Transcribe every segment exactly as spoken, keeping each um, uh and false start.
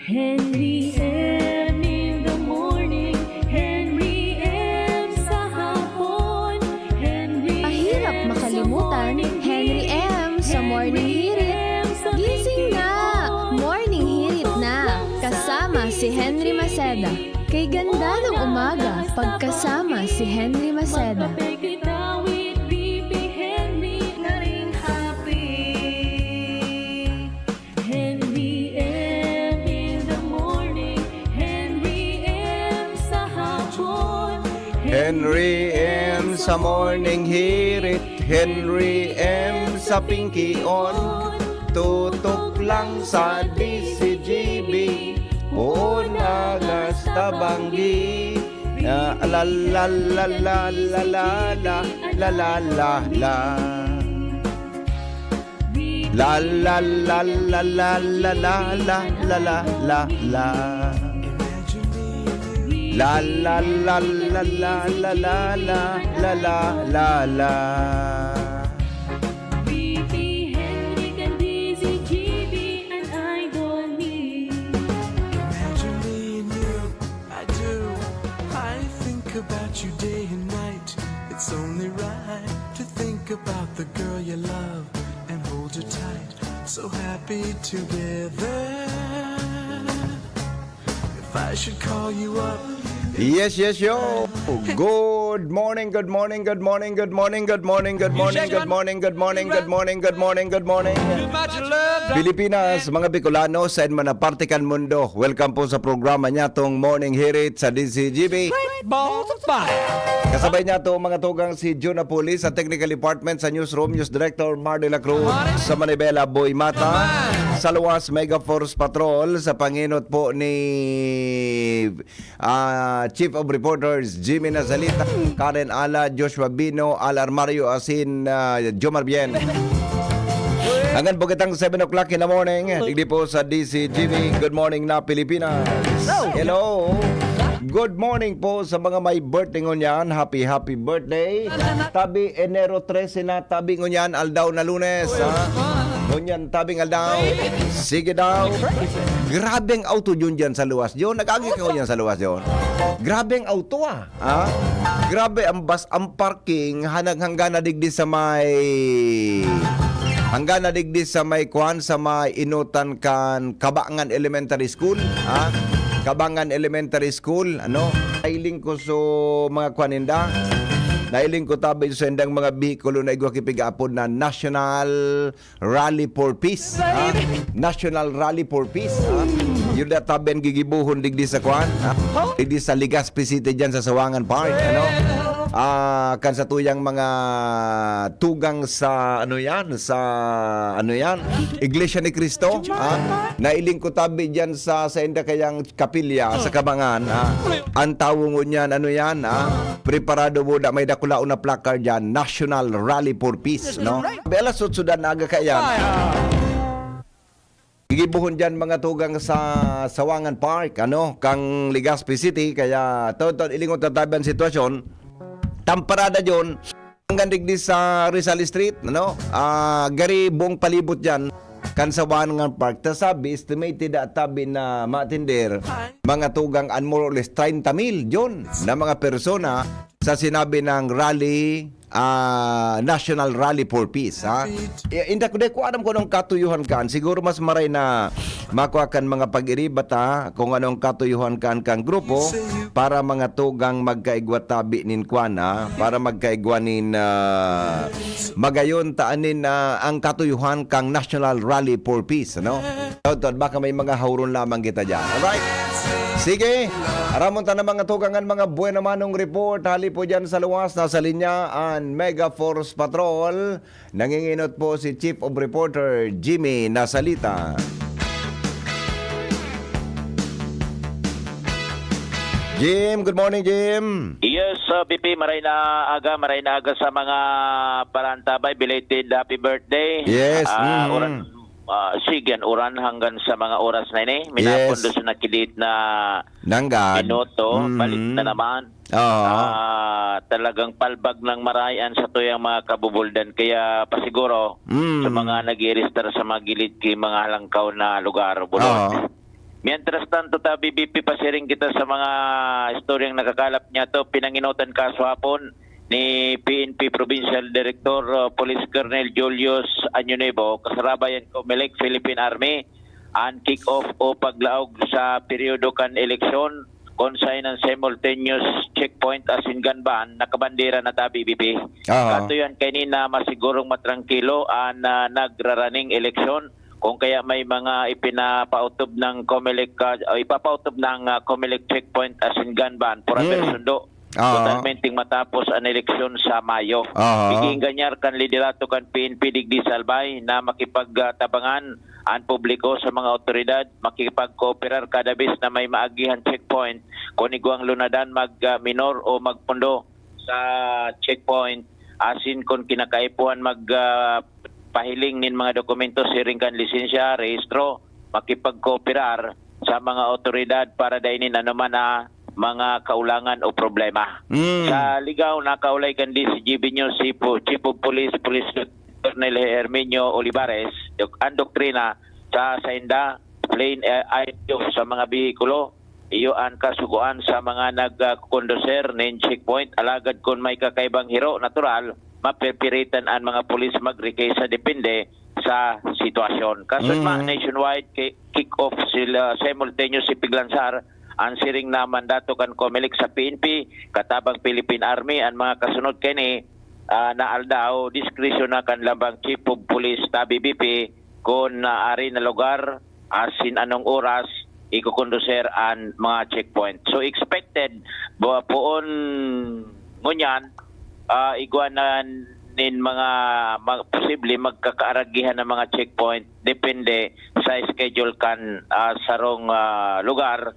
Henry M in the morning, Henry M sa hapon, Henry Mahirap M sa makalimutan, morning, Henry M sa Morning Henry Hirit. M sa Gising na! Pingkion. Morning Hirit na! Kasama si Henry Maceda. Kay ganda ng umaga, pagkasama si Henry Maceda. Magkape kita with B P Henry, ngaring happy. Henry M in the morning, Henry M sa hapon, Henry M sa morning hirit, Henry M sa pingkion. Tutok lang sa D C G B, poon agas tabanggi. Ah, la, la, la, la, la, la, la, la, la, la. La, la, la, la, la, la, la, la, la, la, la, la. La, la, la, la, la, la, la, la, la, la, la, la. B P Henry kan D Z G B an idol mi. Imagine me and you, I do. I think about you day and night. It's only right to think about the girl you love and hold her tight. So happy together. If I should call you up. Yes, yes, yo. Good morning, good morning, good morning, good morning, good morning, good morning, Music good man. morning, good morning, Music good man. morning, good morning, good morning. Too much love. Pilipinas, mga Bicolano, saan man na parte kan mundo. Welcome po sa programa niya, tong Morning Hirit sa D Z G B. Balls of fire. Kasabay niya to, mga tugang, si Jun Apulis sa Technical Department, sa Newsroom, News Director Mar de la Cruz, Mar. sa Manibela, Boy Mata, Mar. sa Luwas, Mega Force Patrol, sa pangenot po ni, ah, Chief of Reporters, Jimmy Nazalita, Karen Ala, Joshua Bino, Al Armario, asin, ah, Jomar Bien. Hanggang po kitang seven o'clock in the morning, digdi po sa D C G B. Good morning na Pilipinas. Hello. Hello. Good morning po sa mga may birthday ngunyan. Happy, happy birthday. Tabi, Enero trese na, tabi ngunyan, aldaw na Lunes, ha? Ngunyan, tabing aldaw. Sige daw. Grabe ang auto yun dyan sa luwas, John. Nag-agi ka ngunyan sa luwas, John. Grabe ang auto, ah. Ha? Grabe ang bus, ang parking, hanag hanggang na digdi sa may, hanggang na digdi sa may kwan, sa may inutan kan Kabangan Elementary School, ha? Kabangan Elementary School, ano? Nailing ko so mga kwan ninda. Nailing ko tabi sa indang mga bihikulo na igwa kipig-apod na National Rally for Peace, ha? National Rally for Peace, ha? Yun na tabi ang gigibuhon digdi sa kwan, ha? Digdi sa Legazpi City dyan sa Sawangan Park, ano? Ah, kan sa tuyang mga tugang sa, ano yan, sa, ano yan, Iglesia ni Cristo, ha? Nailing ko tabi dyan sa, sa inda kayang kapilya, sa Kabangan, ha? Ang tawo ngunyan, ano yan, ha? Preparado mo na may dakulaon na placard dyan, National Rally for Peace, no? Be alas otso dan aga kaya. Gigibuhon dyan mga tugang sa Sawangan Park, ano, kang Legazpi City, kaya tawad-tawad ilingon tatabi ang sitwasyon. Tamparada dyan, hanggang digdi sa Rizal Street, ano, ah, gari buong palibot dyan, kan Sawangan Park. Ta sabi, estimated at tabi na matender, mga tugang an more or less treinta mil, John, na mga persona sa sinabi ng rally, ah, National Rally for Peace, ha? I-, inda ko, di ko alam kung anong katuyuhan kan. Siguro mas maray na makwa kan mga pag-iribat, ha, kung anong katuyuhan kan kang grupo para mga tugang magkaigwa tabi nin kwan, ha? Para magkaigwa nin, ah, magayon ta anin, ah, ang katuyuhan kang National Rally for Peace, ano? Tod, tod, baka may mga hauron lamang kita dyan. Alright? Sige, aramon ta na mga tugang an mga buena manong report. Hali po dyan sa luwas, nasa linya an Mega Force Patrol. Nanginginot po si Chief of Reporter Jimmy Nasalita. Jim, good morning, Jim. Yes, uh, B P, maray na aga, maray na aga sa mga parantabay. Belated happy birthday. Yes, Ah, mm. uran, ah, sige, an uran hanggang sa mga oras na ini. Minapon Yes. doon sa nakilit na Nanggad. minuto, Mhm. balik na naman. Oo. Ah, talagang palbag ng marayan sa tuyang mga kabubuldan. Kaya pasiguro, Mm. sa mga nag-i-register sa mga gilid kay mga halangkaw na lugar, bulod. Oo. Mientras tanto, tabi B P, pasiring kita sa mga istoryang nakakalap niya to. Pinanginutan kaso hapon ni P N P Provincial Director, uh, Police Colonel Julius Año Nuevo, kasarabayan ko, Melec, Philippine Army, an kick-off o paglaog sa peryodo kan eleksyon, kun saen an simultaneous checkpoint asin gun ban nakabandera na, tabi B P. Aha. Katuyan kaini na masigurong matrangkilo an, ah, nagraraning eleksyon, kung kaya may mga ipinapaotob ng Comelec, ah, o ipapaotob ng, ah, Comelec checkpoint asin gun ban, por haber Hmm. sundo. Aha. Totalmenteng matapos an eleksyon sa Mayo. Aha. Igiinganyar kan liderato kan P N P digdi sa Albay na makipagtabangan an publiko sa mga awtoridad, makipagkooperar kada bes na may maagihan checkpoint, kun igwang lunadan mag, ah, minor o magpundo sa checkpoint, asin kun kinakaipuhan mag, ah, pahiling nin mga dokumento siring kan lisensya, rehistro, makipagkooperar sa mga awtoridad para dai nin anoman na mga kaulangan o problema. Mm. Sa Ligao, nakaulay kan D C G B News si Po-, Chief of Police, Police Colonel Herminio Olivares, dok-, ang doktrina sa sainda, plain, eh, I Q sa mga behikulo, iyo an kasugoan sa mga nagkokonduser nin checkpoint. Alagad kun may kakaibang hiro, natural, mapipiritan an mga pulis mag-recase sa depende sa sitwasyon. Kasunod, Mm. nationwide ki-, kick-off sila, simultaneous si piglansar an siring na mandato kan Comelec sa P N P, katabang Philippine Army. An mga kasunod kaini, ah, na aldaw, diskresyon na kan lambang Chief of Police, tabi B P, kun, ah, ari na lugar, asin anong oras ikokonduser an mga checkpoint. So, expected, ba, poon ngunyan, ah, igwa na nin mga, mga posible magkakaaragihan ng mga checkpoint, depende sa schedule kan, ah, sarong, ah, lugar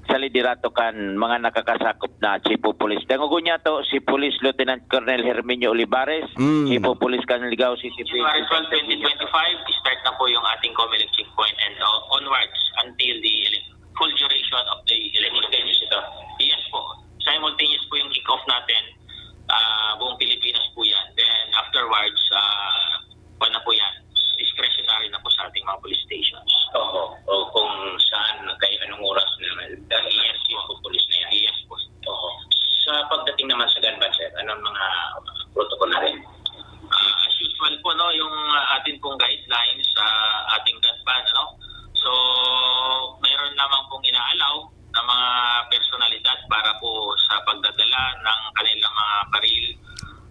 sa liderato kan mga nakakasakop na Chief of Police. Dangogon niya to si Police Lieutenant Colonel Herminio Olivares, Mm. Chief of Police kan Ligao City. January twelve, twenty twenty-five, start na po yung ating Comelec checkpoint and, uh, onwards until the ele-, full duration of the election. Simultaneous ito? Yes po. Simultaneous po yung kick-off natin. Ah, buong Pilipinas po yan. Then afterwards, ah, pa na po yan. Discretionary na po sa ating mga police stations. Oho. O kung saan, kay anong oras na, dahil yes po, police na yan. Yes po. Oho. Sa pagdating naman sa gun ban, sir, anong mga protocol na rin? Ah, as usual po, no, yung, ah, atin pong guidelines sa ating gun ban, ano? So, mayroon lamang pong inaalaw na mga personalidad para po sa pagdadala ng kanilang mga baril,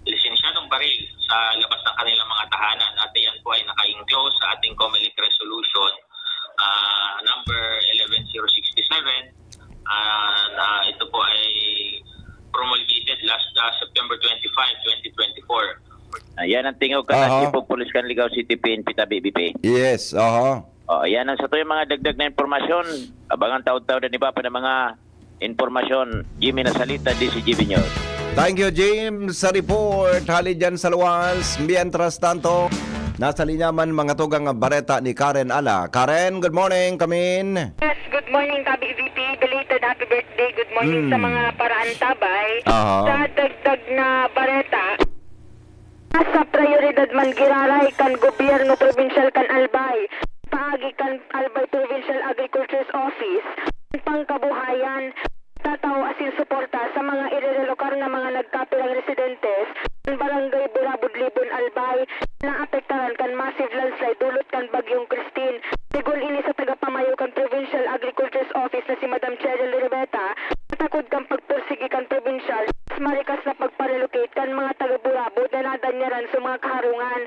lisensyadong baril sa labas ng kanilang mga tahanan. At iyan po ay naka-enclose sa ating Comelec Resolution, ah, number eleven zero sixty-seven. Ah, na ito po ay promulgated last, ah, September twenty-five, twenty twenty-four. Ayan ang tingog kan Aha. Chief of Police kan Ligao City P N P, tabi B P. Yes, aha. Oh, yan ang satuyang mga dagdag na impormasyon. Abangan taud-taud an iba pa na mga impormasyon. Jimmy Nasalita, D C G B News. Thank you, Jim, sa report. Hali dyan sa luwas. Mientras tanto, nasa linya man mga tugang bareta ni Karen Ala. Karen, good morning. Come in. Yes, good morning, Tabi V P. Belated happy birthday. Good morning Mm. sa mga paraantabay. Aha. Sa dagdag na bareta, sa prioridad man giraray kan gobyerno probinsyal kan Albay, paagi kan Albay Provincial Agriculture's Office, an pangkabuhayan, tatao asin suporta sa mga irerelokar na mga nagkapirang residentes kan Barangay Burabod, Libon, Albay, na naapektaran kan massive landslide dulot kan Bagyong Christine. Rigol ini sa tagapamayo kan Provincial Agriculture's Office na si Madam Cheryl Riveta, takod kan pagpursigi kan probinsyal, mas marikas na pagpa-relocate kan mga taga Burabod na nadanyaran sa mga kaharungan.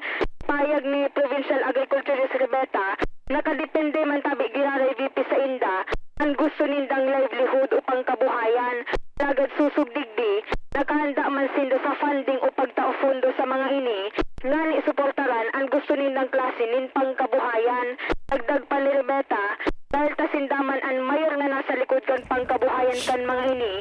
Pahayag ni Provincial Agriculturist Riveta, nakadepende man tabi giraray V P sainda, an gusto nindang livelihood o pangkabuhayan. Alagad sosog digdi, nakahanda man sinda sa funding o pagtao pondo sa mga ini, ngani suportaran an gusto nindang klase nin pangkabuhayan. Dagdag pa ni Riveta, dahil ta sinda man an mayor na nasa likod kan pangkabuhayan kan mga ini,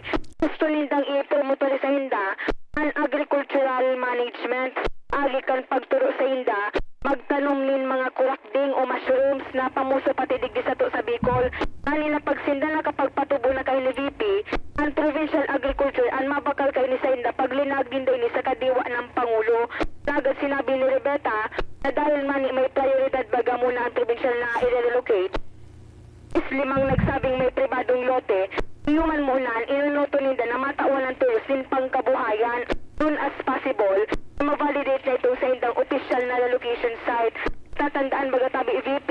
gusto nindang ipromotor sainda an agricultural management. Agi kan pagturo sainda, magtanom nin mga kurakding o mushrooms na pamoso pati digdi sato sa Bicol. Ngani na pag sinda nakapagpatubo na kaini V P, an provincial agriculture an mabakal kaini sainda pag linag ninda ini sa kadiwa ng Pangulo. Alagad sinabi ni Riveta na dahil mani may prioridad baga muna an probinsyal na i-relocate, is limang nagsabing may pribadong lote, iyo man munan, inunoto ninda na matawan an tulos nin pangkabuhayan. Soon as possible, na ma-validate na itong saindang opisyal na relocation site. Tatandaan, baga tabi, V P,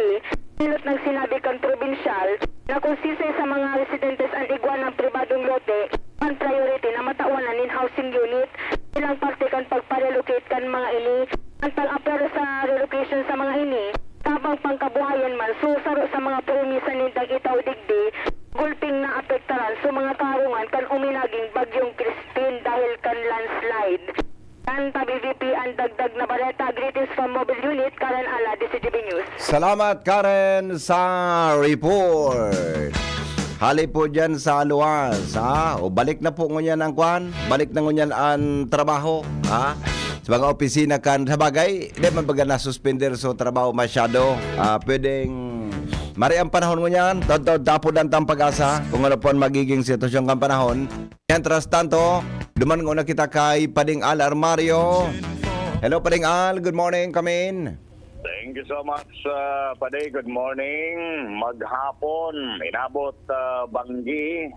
inot nang sinabi kan probinsyal na kung sisay sa mga residentes an igwa ng pribadong lote, an priority na matawan na nin housing unit bilang parte kan pagpa-relocate kan mga ini. An pag-apwera sa relocation sa mga ini, tabang pangkabuhayan man, so saro sa mga promisa nindang itao digdi, gulping naapektaran sa mga karungan kan uminaging Bagyong Crispin dahil kan landslide. Yan, tabi V P, ang dagdag na bareta. Greetings from Mobile Unit, Karen Ala, D C G B News. Salamat, Karen, sa report. Hali po dyan sa luwas, ha? O balik na po ngunyan ang kwan, balik na ngunyan ang trabaho, ha? Sa mga opisina kan, sa bagay, di man baga nasuspender so trabaho masyado. Ah, pwedeng mari ang panahon ngunyan, taod-taod tapod ang tampag-asa kung ano po ang magiging sitwasyon kan panahon. Mientras tanto, duman nguna kita kay Pading Al Armario. Hello, Pading Al. Good morning. Come in. Thank you so much, uh, Pade. Good morning. Maghapon, inabot uh, Banggi,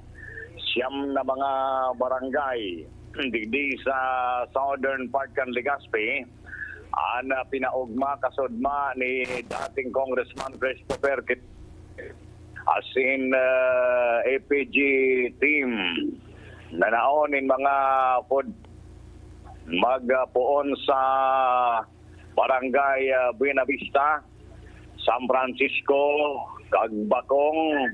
siyam na mga barangay digdi sa southern part kan Legazpi, an uh, pinaugma kasudma ni dating Congressman Christopher Kit asin uh, A P G team na naon in mga food magpuon sa Barangay uh, Buenavista, San Francisco, Cagbacong,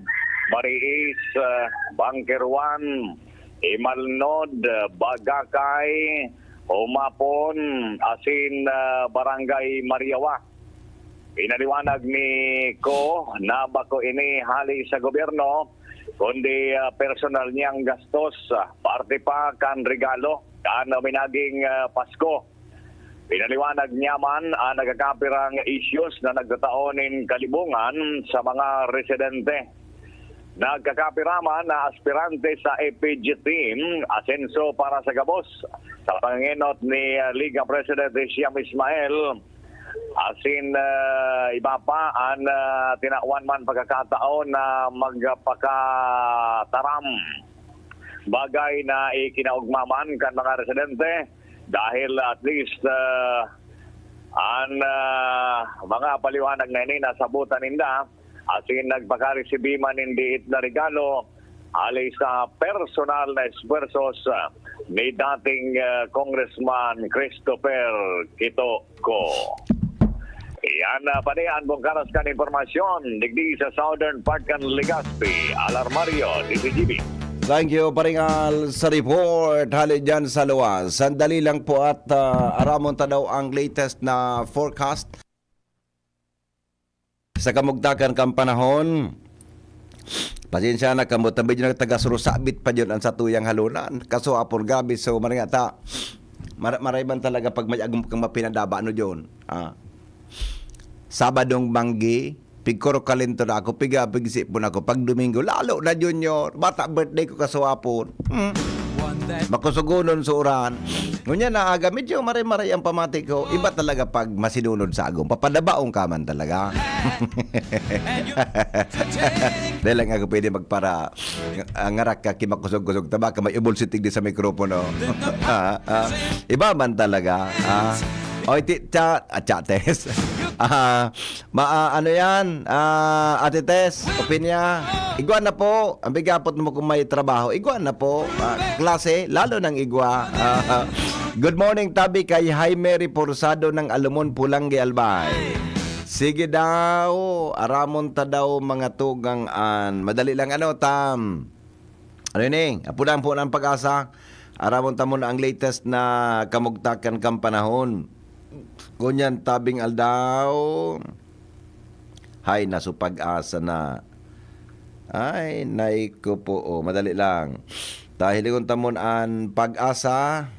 Mariis, uh, Bunker one, Imalnod, uh, Bagacay, Humapon, asin uh, Barangay Mariawa. Pinaliwanag ni Ko na bako ini hali sa gobyerno, kundi uh, personal niyang gastos, uh, parte pa kan regalo kan uminaging uh, Pasko. Pinaliwanag niya man ang nagkakapirang issues na nagtatao nin kalibungan sa mga residente. Nagkakapira man na aspirante sa A P G team, asenso para sa gabos. Sa pangenot ni uh, Liga President Hisham Ismael, asin uh, iba pa an uh, tinawan man pagkakataon na magpakataram. Bagay na ikinaugma man kan mga residente dahil at least uh, an uh, mga paliwanag na ini nasabutan ninda asin nagpakaresibi man nin diit na regalo hali sa personal na esfuerzos ni dating uh, Congressman Christopher Quito Co. Iyan na pa niyan bungkaras kan impormasyon digdi sa southern part kan Legazpi, Alarmario, D C G B. Thank you, Paringal, sa report. Hali dyan sa luwas. Sandali lang po at uh, aramon ta daw ang latest na forecast. Sa kamugtakan kan panahon, pasensya na kamo, tabi dyan nagtagasuro, sabit pa dyan ang satuyang halunan. Kaso apor gabi, so maringa ta. Mar- maray man talaga pag may agom kang mapinadaba, ano dyan? Ah. Sabadong banggi, pigkuro kalento na ako, piga pigsipon ako. Pag Domingo, lalo na, Junior. Bata birthday ko kaswapon. Hmm. Makusugunon sa uran. Ngunyan na aga, medyo maray-maray ang pamati ko. Iba talaga pag masinunod sa agom. Papadabaon ka man talaga. Dahil lang ako pwede magpara ang ngarak ka kimakusog-kusog taba ka may ubol sitig di sa mikropono. Ah, ah. Iba man talaga. Ah. Oy, ti, cha, ah, chates. Ah, ma, ah, ano yan? Ah, Ate Tess, Opinya, igwa na po. Ang bigapot mo kung may trabaho, igwa na po. Ah, klase, lalo ng igwa. Ah, good morning, tabi kay Jaime Reforzado ng Alumon, Pulangge, Albay. Sige daw, aramon ta daw mga tugang an. Madali lang ano, Tam. Ano ini? Apo na ang pag-asa. Aramon ta muna ang latest na kamugtakan kan panahon. Ngunyan tabing aldaw. Hay, nasu pag-asa na. Ay, nay ko po. Oh, madali lang. Tahilingon ta muna an pag-asa.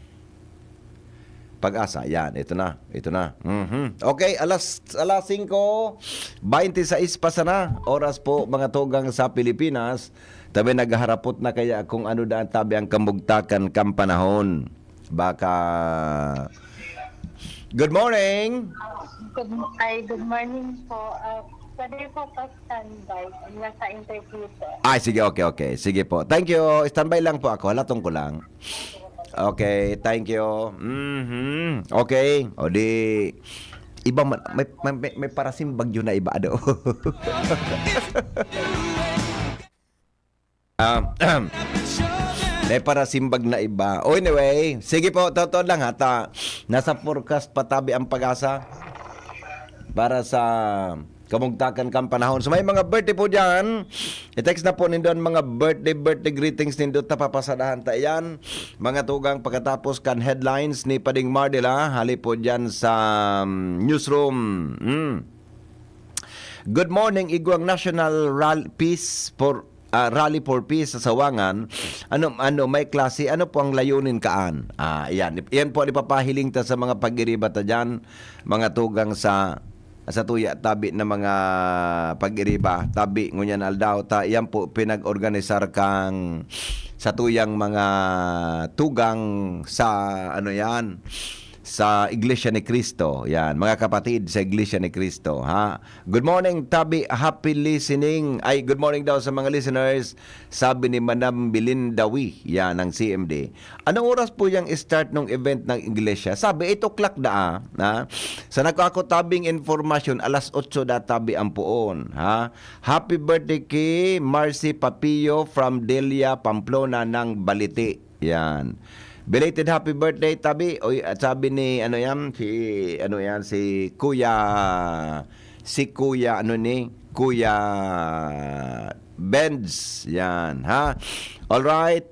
Pag-asa, yan. Ito na. Ito na. Mhm. Okay, alas, alas singko, baynte sais pa sana. Oras po, mga tugang sa Pilipinas. Tabi nagharapot na kaya kung ano daan tabi ang kamugtakan kan panahon. Baka... Good morning! Good, ay, good morning po. Uh, Pwede po pa-standby. Nasa interview po. Ay, sige, okay, okay. Sige po. Thank you. Standby lang po ako. Halatong ko lang. Okay, thank you. Mhm. Okay. O di, iba man, may, may, may, may parasimbag yun na iba, ano? Ah, may parasimbag na iba. O anyway, sige po, totoo lang ha, ta, nasa forecast pa tabi ang pag-asa para sa kamugtakan kan panahon. So may mga birthday po dyan, i-text na po nindo ang mga birthday, birthday greetings nindo, ta papasadahan ta yan. Mga tugang, pagkatapos kan headlines ni Pading Mardila, hali po dyan sa um, newsroom. Mm. Good morning, igwang National Rally, Peace for ah, Rally for Peace sa Sawangan. Ano, ano, may klase, ano po ang layunin kaan? Ah, yan. Yan po ang ipapahiling ta sa mga pag-iriba ta dyan, mga tugang sa, sa tuya tabi na mga pag-iriba. Tabi, ngunyan aldaw ta, yan po pinag-organisar kang sa tuyang mga tugang sa, ano yan, sa Iglesia ni Cristo. Yan, mga kapatid sa Iglesia ni Cristo, ha? Good morning, Tabi. Happy listening. Ay, good morning daw sa mga listeners. Sabi ni Madam Belinda Wee, yan, ng C M D. Anong oras po yung start ng event ng iglesia? Sabi, eight o'clock daa, ha? Sa nako ako tabing informasyon, alas otso da tabi ang puon, ha? Happy birthday ki Marcy Papio from Delia, Pamplona ng Baliti. Yan. Belated happy birthday, Tabi. Oy, at sabi ni, ano yan, si, ano yan, si Kuya, si Kuya, ano ni, Kuya Benz. Yan, ha? Alright.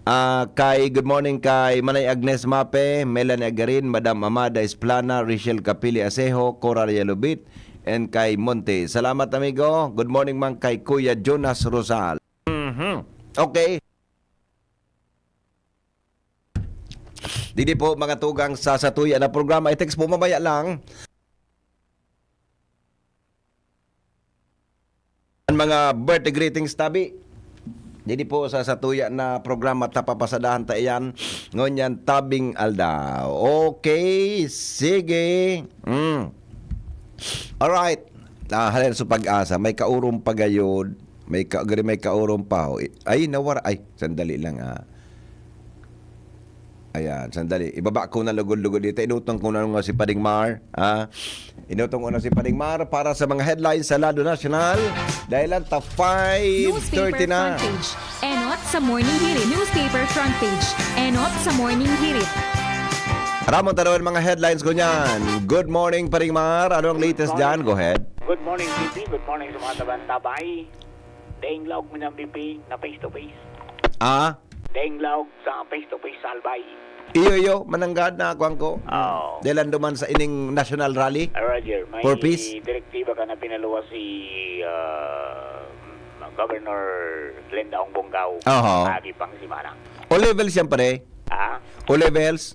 Ah, kay, good morning kay Manay Agnes Mape, Melanie Agarin, Madam Amada Esplana, Rachel Capili Asejo, Cora Yalubit, and kay Monte. Salamat, amigo. Good morning man kay Kuya Jonas Rosal. Mhm. Okay. Didi po, mga tugang, sa satuya na programa. I-text po mamaya lang ang mga birthday greetings, Tabi. Didi po sa satuya na programa, ta papasadahan ta iyan ngunyan tabing aldaw. Okay, sige. Mm. Alright. Ah, halin sa pag-asa, may kaurong pagayod. May ka, gari may kaurong pa. Ay, nawara. Ay, sandali lang, ah. Ayan, sandali. Ibaba ko na lugod-lugod dito. Inutan ko na nga si Pading Mar, ah. Inutan ko na si Pading Mar para sa mga headlines sa lado nasyonal. Dahil lang ta five thirty na. Enot sa Morning Hirit. Newspaper front page. Enot sa Morning Hirit. Ramon, tanawan mga headlines ko niyan. Good morning, Pading Mar. Ano ang latest dyan? Go ahead. Good morning, B P. Good morning sa mga tabantabay. Daing laog mo ng B P na face to face. Ah? Daing laog sa face to face sa Albay. Iyo, iyo. Mananggad na, kuwan ko. Oh. Dahil lang duman sa ining national rally. Ah, Roger, may For peace? Direktiba ka na pinaluwas si ah, Governor Glenda Ong Bongao. Oho. Agi pang simana. O levels yan, pare? Ah? O levels?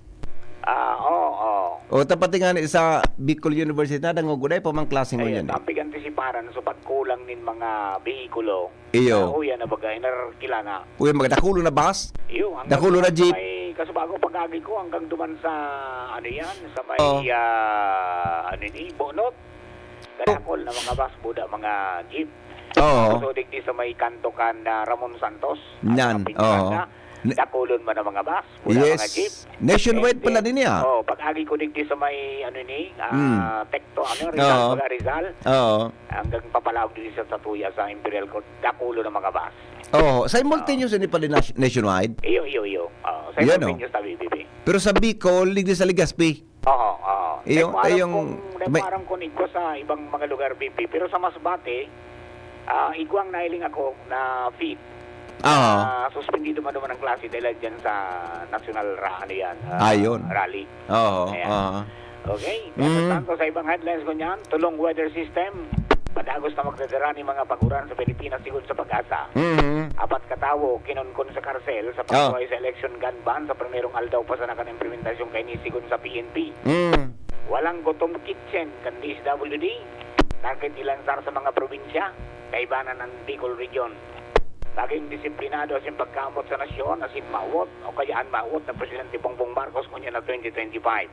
Ah, oo, oo. O tapati nga ni sa Bicol University, nadangog ko, dahil pa mang klase mo Ayun, yan. Eh. Ang pigantisiparan sa pagkulang nin mga behikulo. Iyo. Ah, uyan na bagay, narkila na. Uy, magdakulo na bus? Iyo, ang Dakulo na jeep. May kasubago pag-agi ko hanggang duman sa, ano yan, sa may, Oo. ah, ano ni, Bonot. Kadakol na mga bus, buda, mga jeep. Oo. So, digdi sa may kanto kan na Ramon Santos. Nan, Ang pintuan oo. na, Ne- dakulon man ang mga bus, buda, mga jeep. Yes. Nationwide And pala then, din niya. Oh, pag-agi ko digdi sa may, ano ni, ah, Mm. Tecto, ano, Oo. Rizal, baga Rizal. Oo. Hanggang papalaog din sa Satuya, sa Imperial Court, dakulo ng mga bus. Oo. Simultaneous ini pala nas- nationwide. Iyo, iyo, iyo. Oh, sa Yan, Imperial Court, B P. Pero sa Bicol, ligdi sa Legazpi. Oo, oo. Iyo, Di ko alam yung kung, di may- ko alam kung igwa sa ibang mga lugar, B P. Pero sa Masbate, ah, igwang nailing ako na fit. Oo. Ah, suspendido man naman ang klase dahil dyan sa national ra-, ano yan, ah, Ayun. Rally. Oo. Ayan. Oo. Okay? Mm. Mientras tanto, sa ibang headlines ko niyan, tulong weather system. Padagos na magdadara ni mga paguran sa Pilipinas, sigon sa pag-asa. Mhm. Apat katawo kinunkon sa karsel sa pagsuhay sa election gun ban sa primerong aldaw pa sana kan implementasyon kaini, sigon sa P N P. Mm. Walang gutom kitchen kan D S W D. Target ilansar sa mga probinsya, kaibanan ang Bicol Region. Maging disiplinado sa pagkaamot sa nasyon, asin mawot o kaya an mawot na Presidente Bongbong Marcos ngunyan na twenty twenty-five.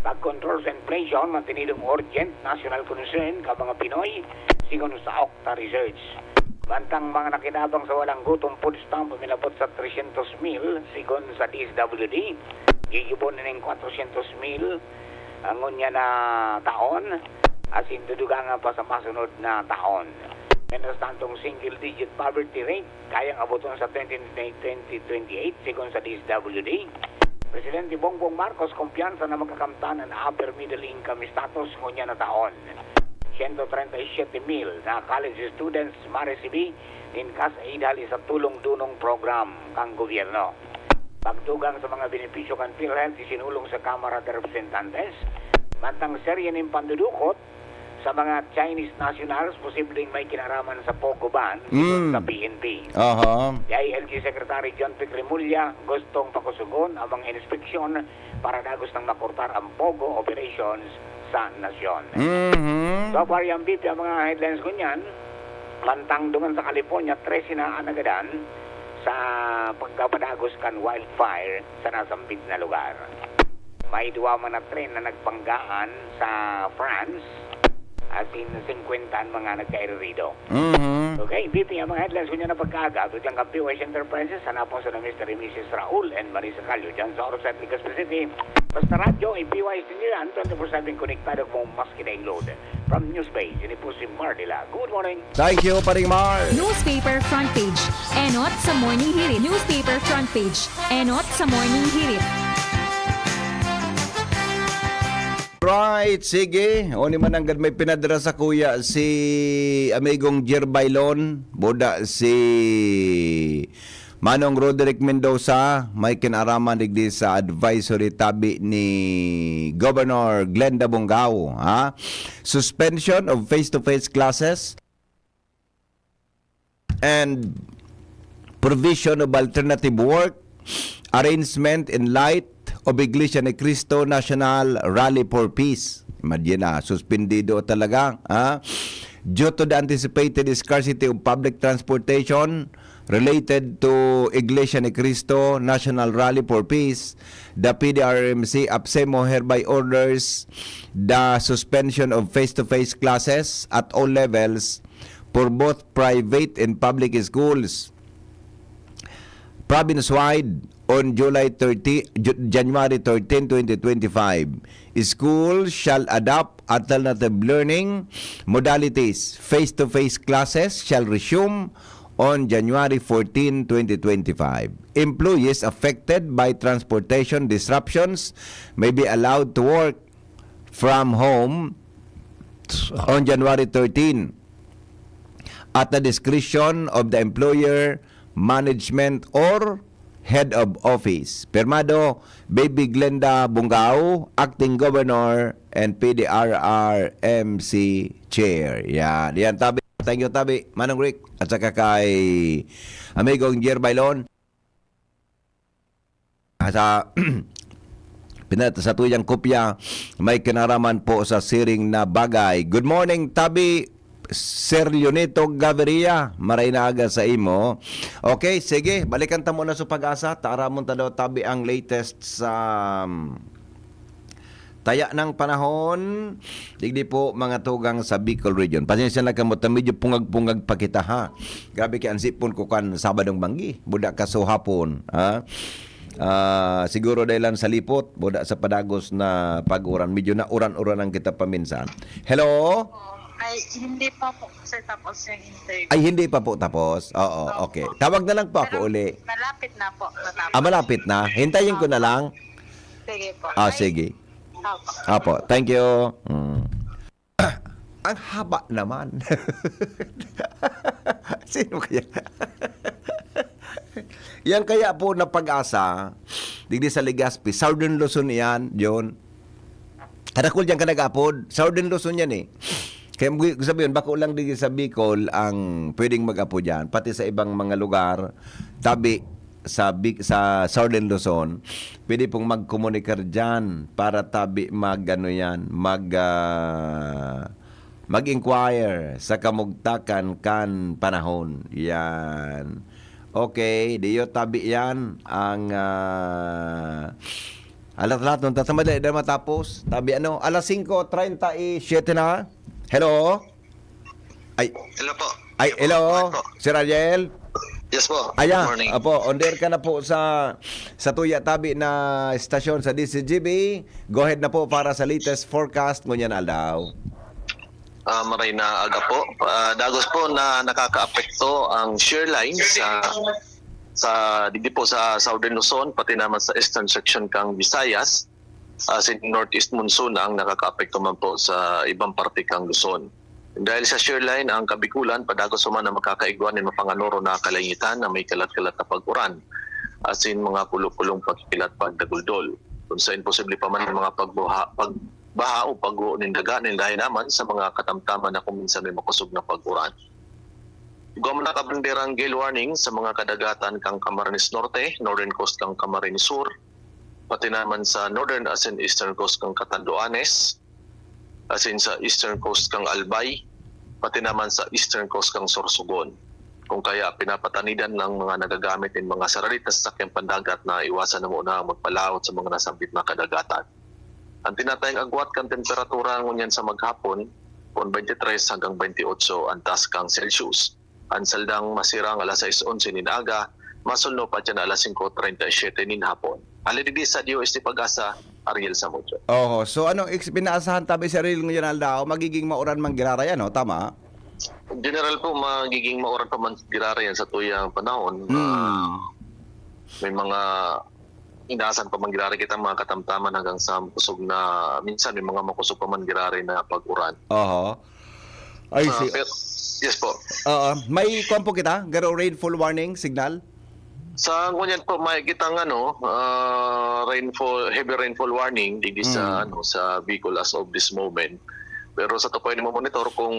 Pag-control sa inflation, mantenidong urgent national concern ka mga Pinoy, sigon sa Octa Research. Mantang mga nakinabang sa walang gutom food stamp uminabot sa tresyentos mil, sigon sa D S W D. Gigibo na ning kwatrosyentos mil ang ngunyan na taon, asin dudugangan pa sa masunod na taon. Menos tantong single-digit poverty rate kayang aboton sa twenty twenty-eight, sigon sa D S W D. Presidente Bongbong Marcos kumpiyansa na magkakamtan an upper middle income status ngunyan na taon. Siyento treinta y siete mil na college students maresibi nin CAS Aid hali sa Tulong Dunong Program kan gobyerno. Pagdugang sa mga benepisyo kan PhilHealth isinulong sa Kamara de Representantes, mantang serye nin pandudukot sa mga Chinese nationals posibleng may kinaraman sa POGO ban, sigon Mm. sa P N P. Aha. Si I L G Secretary John Pic Remulla gustong pakusugon ang mga inspeksyon para dagos nang makortar ang POGO operations sa nasyon. Mhm. So far, yan, B P, ang mga headlines ko niyan. Mantang dungan sa California, trese na an nagadan sa pagkapadagos kan wildfire sa nasambit na lugar. May duwa man na tren na nagpanggaan sa France, asin singkwenta an mga nagkaererido. Mhm. Okay, B P, ang mga headlines ko niyan na pagkaaga. Tutang kan P O S Enterprises, hanapon sa Mister and Missus Raul and Marisa Callo dyan sa Oro sa Legazpi City. Basta radyo, i-P Y S T nila, twenty-four seven konektado kung mas kinaing load. From News Base, ini po si Mardila. Good morning. Thank you, Paring Mar. Newspaper front page. Enot sa Morning Hirit. Newspaper front page. Enot sa Morning Hirit. Right, sige. O ni mananggad may pinadara sa kuya si amigong Jer Bailon, buda si Manong Roderick Mendoza, may kinaraman digdi sa advisory tabi ni Governor Glenda Bongao, ha? Suspension of face-to-face classes and provision of alternative work arrangement in light of Iglesia ni Cristo National Rally for Peace. Imagine na, suspendido talaga, ha? Due to the anticipated scarcity of public transportation related to Iglesia ni Cristo National Rally for Peace, the P D R M C APSEMO hereby orders the suspension of face-to-face classes at all levels for both private and public schools province-wide on July thirty, Ju-, January thirteen, twenty twenty-five. Schools shall adopt alternative learning modalities. Face-to-face classes shall resume on January fourteen, twenty twenty-five. Employees affected by transportation disruptions may be allowed to work from home on January thirteen at the discretion of the employer, management, or head of office. Pirmado, Baby Glenda Bungao, Acting Governor and P D R R M C Chair. Yan, yan, tabi. Thank you, tabi. Manong Rick, at saka kay amigong Jer Bailon. Sa, pinat-, sa tuyang kopya, may kinaraman po sa siring na bagay. Good morning, tabi, Sir Leonito Gaviria. Maray na aga sa imo. Okay, sige, balikan ta muna sa Pag-asa. Taramon ta daw, tabi, ang latest sa, um, taya ng panahon. Digdi po, mga tugang sa Bicol Region. Pasensya na kamo, ta medyo pungag-pungag pa kita, ha. Grabe kay ansipon ko kan Sabadong banggi. Buda ka so hapon, ha. Ah, siguro dahil lang sa lipot, buda sa padagos na pag-uran. Medyo nauran-uranan kita paminsan. Hello? Ay, hindi pa po, sir, tapos yung interview. Ay, hindi pa po tapos? Oo, Opo. Okay. Tawag na lang po ako Pero uli. Malapit na po matapos. Ah, malapit na? Hintayin ko na Opo. lang. Sige po. Ah, Ay, sige. Opo. Opo, thank you. Mm. Ang haba naman. Sino kaya? Yan kaya po na Pag-asa, digdi sa Legazpi, Southern Luzon yan, John. Karakol diyan ka nag-apod, Southern Luzon yan eh. Kaya gu-, sabihin, bako lang digdi sa Bicol ang pwedeng mag-apod diyan, pati sa ibang mga lugar, tabi sa Bic-, sa Southern Luzon, pwede pong magkomunikar diyan para tabi mag, ano yan, mag, ah, mag-inquire sa kamugtakan kan panahon. Yan. Okay, diyo tabi yan ang, ah, alat-alat nung tatamad na matapos. Tabi ano, alas singko treinta y siete na. Hello? Ay, Hello po. ay, hello, Sir Ariel. Yes po. Aya, Good morning. Apo, on air ka na po sa sa tuya tabi na estasyon sa D C G B. Go ahead na po para sa latest forecast ngunyan aldaw. Ah, maray na aga po. Ah, dagos po na nakakaapekto ang shear line sa sa didi po sa Southern Luzon, pati naman sa eastern section kang Visayas. As in, northeast monsoon ang nakakaapekto man po sa ibang parte kang Luzon. Dahil sa shear line, ang Kabikulan padagos man na makakaigwa nin mapanganoro na kalangitan na may kalat-kalat na pag-uran, as in, mga kulo-kulong pagkilat pagdaguldol. Kung sa imposible pa man ang mga pagbuha, pagbaha o pagguho nin daga, nin dahil naman sa mga katamtaman na kung minsan may makusog na pag-uran. Igwa man nakabanderang gale warning sa mga kadagatan kang Camarines Norte, northern coast kang Camarines Sur, pati naman sa northern as in eastern coast kang Catanduanes, as in sa eastern coast kang Albay, pati naman sa eastern coast kang Sorsogon. Kung kaya pinapatanidan ng mga nagagamit ng mga sarili na sasakyang pandagat na iwasan na muna ang magpalaot sa mga nasambit na kadagatan. Ang tinatayang agwat kan temperatura ngunyan sa maghapon, kun twenty-three hanggang twenty-eight ang taas kang Celsius. Ang saldang masirang alas sais onse nin aga, masunod pa dyan alas singko treinta y siete nin hapon. Hali digdi sa D O S T Pag-asa, Ariel Samudio. Oho, so anong ex- pinaasahan tabi sa Ariel ngunyan aldaw? Magiging mauran man giraray, ano? Tama? General po, magiging mauran pa man giraray yan sa tuyang panahon. Hmm. May mga inaasahan pa man giraray kita mga katamtaman hanggang sa makusog na, minsan may mga makusog pa man giraray na pag-uran. Oho. Ay, Ah, si pero, yes po. Oo. May kuwan po kita? Garo rainfall warning signal? Sa ngunyan po, may kitang ano, ah, rainfall, heavy rainfall warning digdi sa Mm. ano, sa Bicol as of this moment. Pero sa tukoy ni monitor kung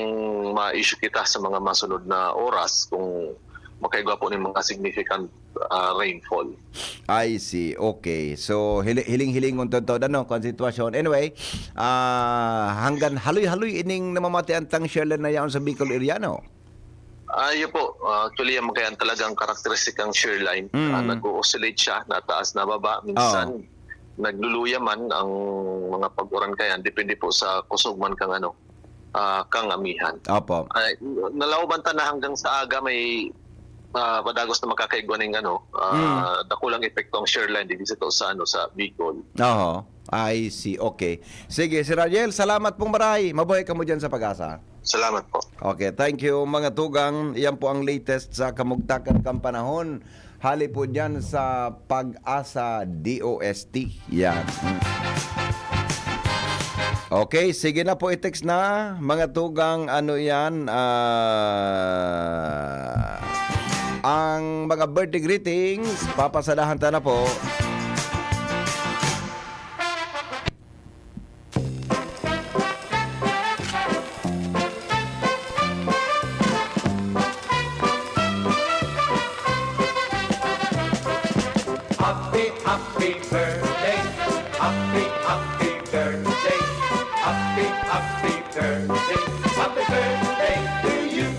ma-issue kita sa mga masunod na oras kung makaigwa po ng mga significant ah, rainfall. I see. Okay. So, hili- hiling-hilingon tod ano, kung sitwasyon. Anyway, ah, hanggang haloy-haloy ining namamatian tang shear line na yaon sa Bicol area, no? Ah, yun po. Ah, actually, yan kaya talagang karakteristik ang shear line. Mm. Ah, nag-o-oscillate siya, na taas na baba. Minsan, nagluluya man ang mga pag-uran kaya. Depende po sa kusog man kang ano, ah, kang amihan. Opo. Ay, nalaoban ta na hanggang sa aga may ah, padagos na makakaigwa ning ano, ah, dakulang epekto ang shear line digdi sa ano, sa Bicol. Oho. I see. Okay. Sige, Sir Ariel, salamat pong maray. Mabuhay kamo dyan sa Pag-asa. Salamat po. Okay, thank you, mga tugang. Yan po ang latest sa kamugtakan kang panahon. Hali po dyan sa Pag-asa D O S T. Yan. Mm. Okay, sige na po, i-text na, mga tugang, ano yan, ah, ang mga birthday greetings, papasadahan ta na po. Happy, happy birthday. Happy, happy birthday. Happy, happy birthday. Happy birthday to you.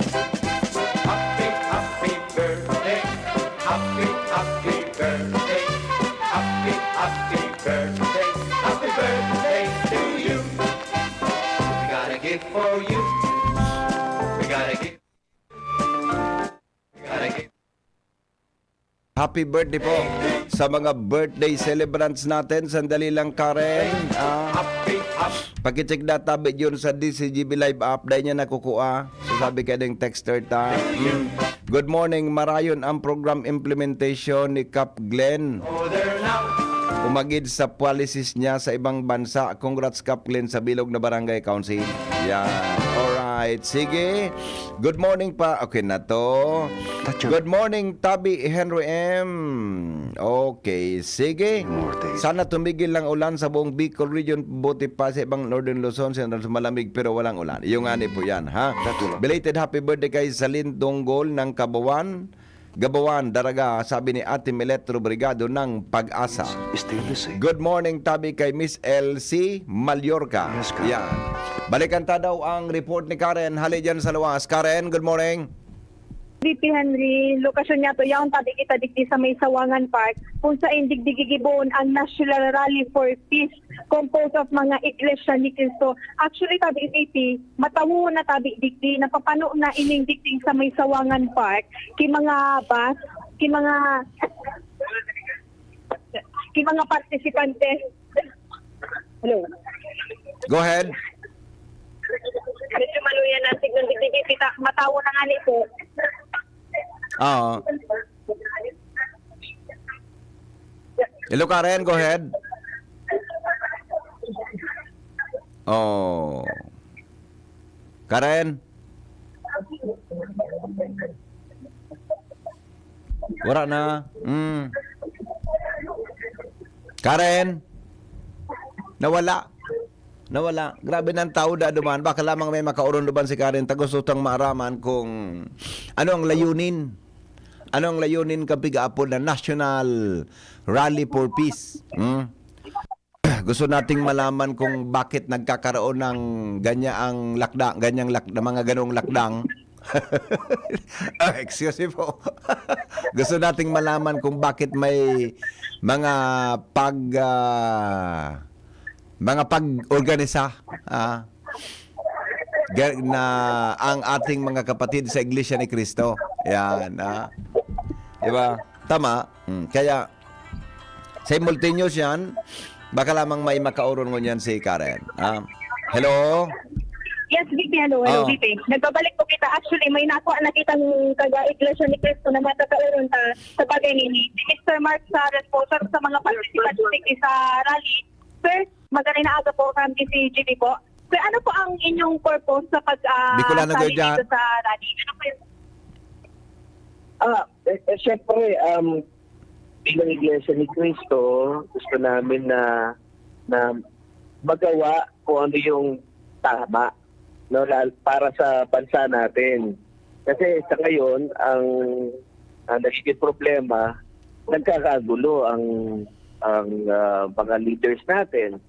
Happy, happy birthday. Happy, happy birthday. Happy, happy birthday. Happy birthday to you. We got a gift for you. We got a gift. We got a gift. Happy birthday po sa mga birthday celebrants natin. Sandali lang, Karen. Ah, Happy, happy. Pakicheck na tabi yun sa D C G B Live app. Dahil niya nakukuha. So sabi ka ding texter ta. Mm. Good morning. Marayon ang program implementation ni Cap Glenn. Order now. Umagid sa policies niya sa ibang bansa. Congrats, Cap Glenn, sa bilog na barangay council. Yan. Alright. Sige. Good morning pa. Okay na to. Good morning, Tabi Henry M. Okay, sige. Sana tumigil lang ulan sa buong Bicol Region, buti pa sa ibang Northern Luzon, Central, malamig pero walang ulan. Yung ani po yan, ha? Belated happy birthday kay Salin Donggol ng Kabawan. Gabawan, Daraga, sabi ni Ate Milet Robrigado ng Pag-asa. Good morning, Tabi, kay Miss L C Mallorca. Yan. Balikan ta daw ang report ni Karen. Hali dyan sa luwas. Karen, good morning. V P Henry, lokasyon niya to, yaon tabi kita digdi sa may Sawangan Park, kung sain digdi gigibohon ang National Rally for Peace, composed of mga Iglesia ni Cristo. Actually, tabi V P, matawo na tabi digdi, napapano na ining digdi sa may Sawangan Park, ki mga bus, ki mga, ki mga partisipante. Hello. Go ahead. Medyo maluya na ang signal, digdi kita, matawo na nga ni po. Oo. Hello, Karen. Go ahead. Oh. Karen? Wala na. Mm. Karen? Nawala. Nawala. Grabe na ang tao da duman. Baka lamang may makaoron duman si Karen. Tagusto tang maaraman kung ano ang layunin. Ano ang layunin kan piga-apod na National Rally for Peace? Hmm? Gusto nating malaman kung bakit nagkakaroon ng ganyaang lakda, ganyang lakda, mga ganong lakdang. Ah, excuse me po. Gusto nating malaman kung bakit may mga pag ah, mga pag-organisa ah, ga- na ang ating mga kapatid sa Iglesia ni Cristo. Yan, ah. Di ba? Tama. Hmm. Kaya, simultaneous yan. Baka lamang may makaoron ngunyan si Karen. Ah. Hello? Yes, V P, hello, hello, Oh. V P. Nagbabalik po kita. Actually, may nakuha na kitang taga Iglesia ni Cristo na matataoron ta sa bagay nini. Si Mister Mark Suarez po, isa sa mga participants sa rally. Sir, magandang aga po from D C G B po. Sir, ano po ang inyong purpose sa pag ah, Bicolano sali Guardian. Dito sa rally? Ano po yung... Ah, eh, eh, syempre, um, bilang Iglesia ni Cristo, gusto namin na na magawa kung ano yung tama, no, lal- para sa bansa natin. Kasi sa ngayon, ang, ang nagiging problema, nagkakagulo ang ang ah, mga leaders natin.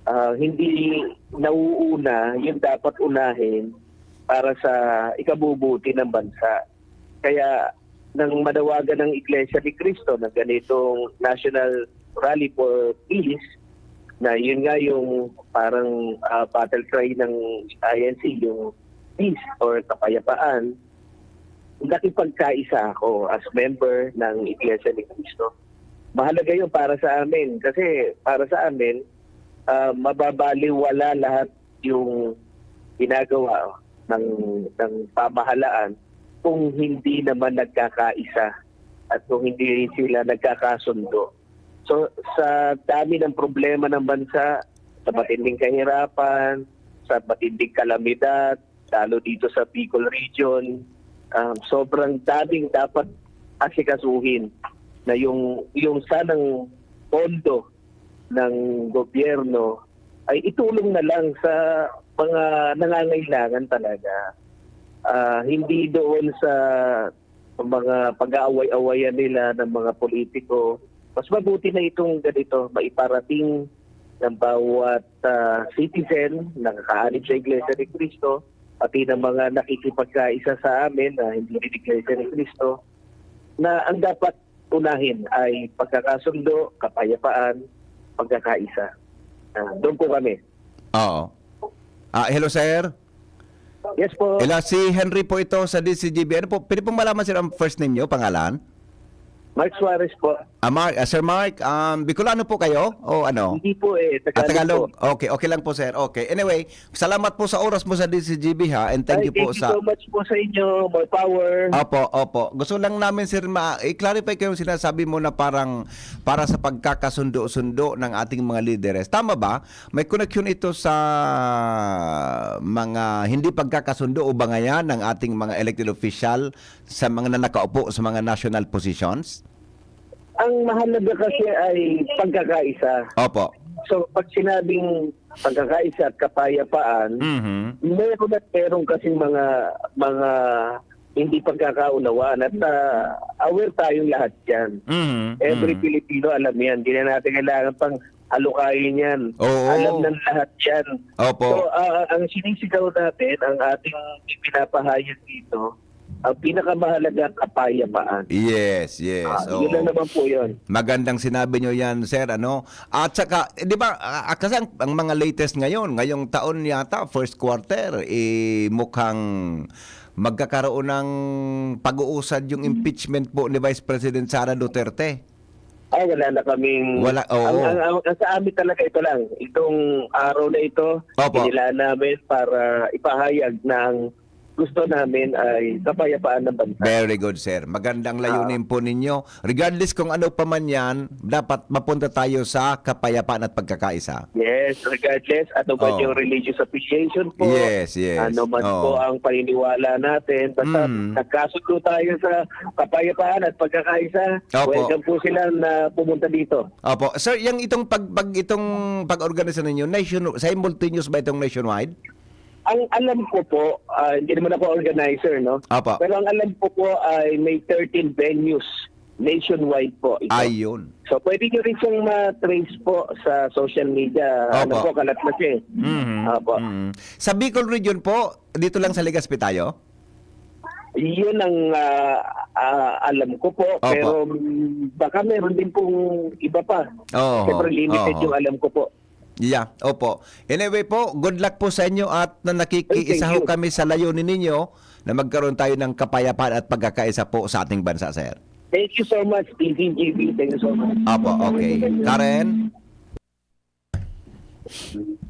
Ah, hindi nauuna yung dapat unahin para sa ikabubuti ng bansa. Kaya nang manawagan ng Iglesia ni Cristo ng ganitong National Rally for Peace, na yun nga yung parang ah, battle cry ng I N C, yung peace or kapayapaan, nakipagkaisa ako as member ng Iglesia ni Cristo. Mahalaga yun para sa amin kasi para sa amin, ah, mababaliwala lahat yung ginagawa ng ng pamahalaan kung hindi naman nagkakaisa at kung hindi sila nagkakasundo. So, sa dami ng problema ng bansa, sa matinding kahirapan, sa matinding kalamidad, lalo dito sa Bicol region, um, sobrang daming dapat asikasuhin na yung yung sanang pondo ng gobyerno ay itulong na lang sa mga nangangailangan talaga. Ah, hindi doon sa mga pag-aaway-awayan nila ng mga politiko. Mas mabuti na itong ganito, maiparating ng bawat ah, citizen, nakakaanib sa Iglesia ni Cristo, pati ng mga nakikipagkaisa sa amin na hindi rin Iglesia ni Cristo, na ang dapat unahin ay pagkakasundo, kapayapaan, pagkakaisa. Ah, doon po kami. Oo. Ah, hello, sir. Yes po. Hello, si Henry po ito sa D C G B. Ano po, pwede pong malaman, sir, ang first name nyo, pangalan? Mark Suarez po. Ah, Mark, ah, Sir Mark, um, Bicolano po kayo? O ano? Hindi po eh. Ah, Tagalog Tagalog. po. Okay, okay lang po, sir. Okay. Anyway, salamat po sa oras mo sa D C G B, ha, and thank Ay, you po thank you sa... so much po sa inyo. More power. Opo, opo. Gusto lang namin, sir, ma- i-clarify ko yung sinasabi mo na parang para sa pagkakasundo-sundo ng ating mga lideres. Tama ba? May connection ito sa mga hindi pagkakasundo o bangayan ng ating mga elected official sa mga na nakaupo sa mga national positions? Ang mahalaga kasi ay pagkakaisa. Opo. So, pag sinabing pagkakaisa at kapayapaan, Mhm. meron at meron kasing mga mga hindi pagkakaunawaan at ah, aware tayong lahat yan. Mhm. Every Mhm. Pilipino alam yan. Hindi na natin kailangan pang alukayin yan. Oo. Alam ng lahat yan. Opo. So, ah, ang sinisigaw natin, ang ating ipinapahayag dito, Ang pinakamahalaga, kapayapaan. Yes, yes. Ah, yun lang Oo. naman po yun. Magandang sinabi nyo yan, sir, ano? At saka, eh, di ba, ah, kasi ang, ang mga latest ngayon, ngayong taon yata, first quarter, eh, mukhang magkakaroon ng pag-uusad yung impeachment po ni Vice President Sara Duterte. Ah, wala na kaming... Wala, oo. Ang, ang, ang, ang sa amin talaga, ito lang. Itong araw na ito, Opo. kinilaan namin para ipahayag na ang gusto namin ay kapayapaan ng bansa. Very good, sir. Magandang layunin po ninyo. Regardless kung ano pa man yan, dapat mapunta tayo sa kapayapaan at pagkakaisa. Yes, regardless ano ba Oh. yung religious affiliation po, Yes, yes. ano man Oh. po ang paniniwala natin, basta Mm. nagkasundo tayo sa kapayapaan at pagkakaisa, Opo. welcome po sila na pumunta dito. Opo. Sir, yung itong pag, pag itong pag-organisa ninyo, nation, simultaneous ba itong nationwide? Ang alam ko po, ah, hindi naman ako organizer, no? Opo. Pero ang alam ko po ay may thirteen venues nationwide po ito. Ayun. So, pwede nyo rin siyang ma-trace po sa social media. Ano Opo. po, kalat na siya eh. Mhm. Opo. Mhm. Sa Bicol region po, dito lang sa Legazpi tayo? Yun ang ah, ah, alam ko po. Opo. Pero mm, baka meron din pong iba pa. Oo. Siyempre, limited Oo. yung alam ko po. Yeah, opo. Anyway po, good luck po sa inyo at na nakikiisa Thank ho you. kami sa layunin ninyo na magkaroon tayo ng kapayapaan at pagkakaisa po sa ating bansa, sir. Thank you so much, T V G B. Thank you so much. Opo, okay. Karen?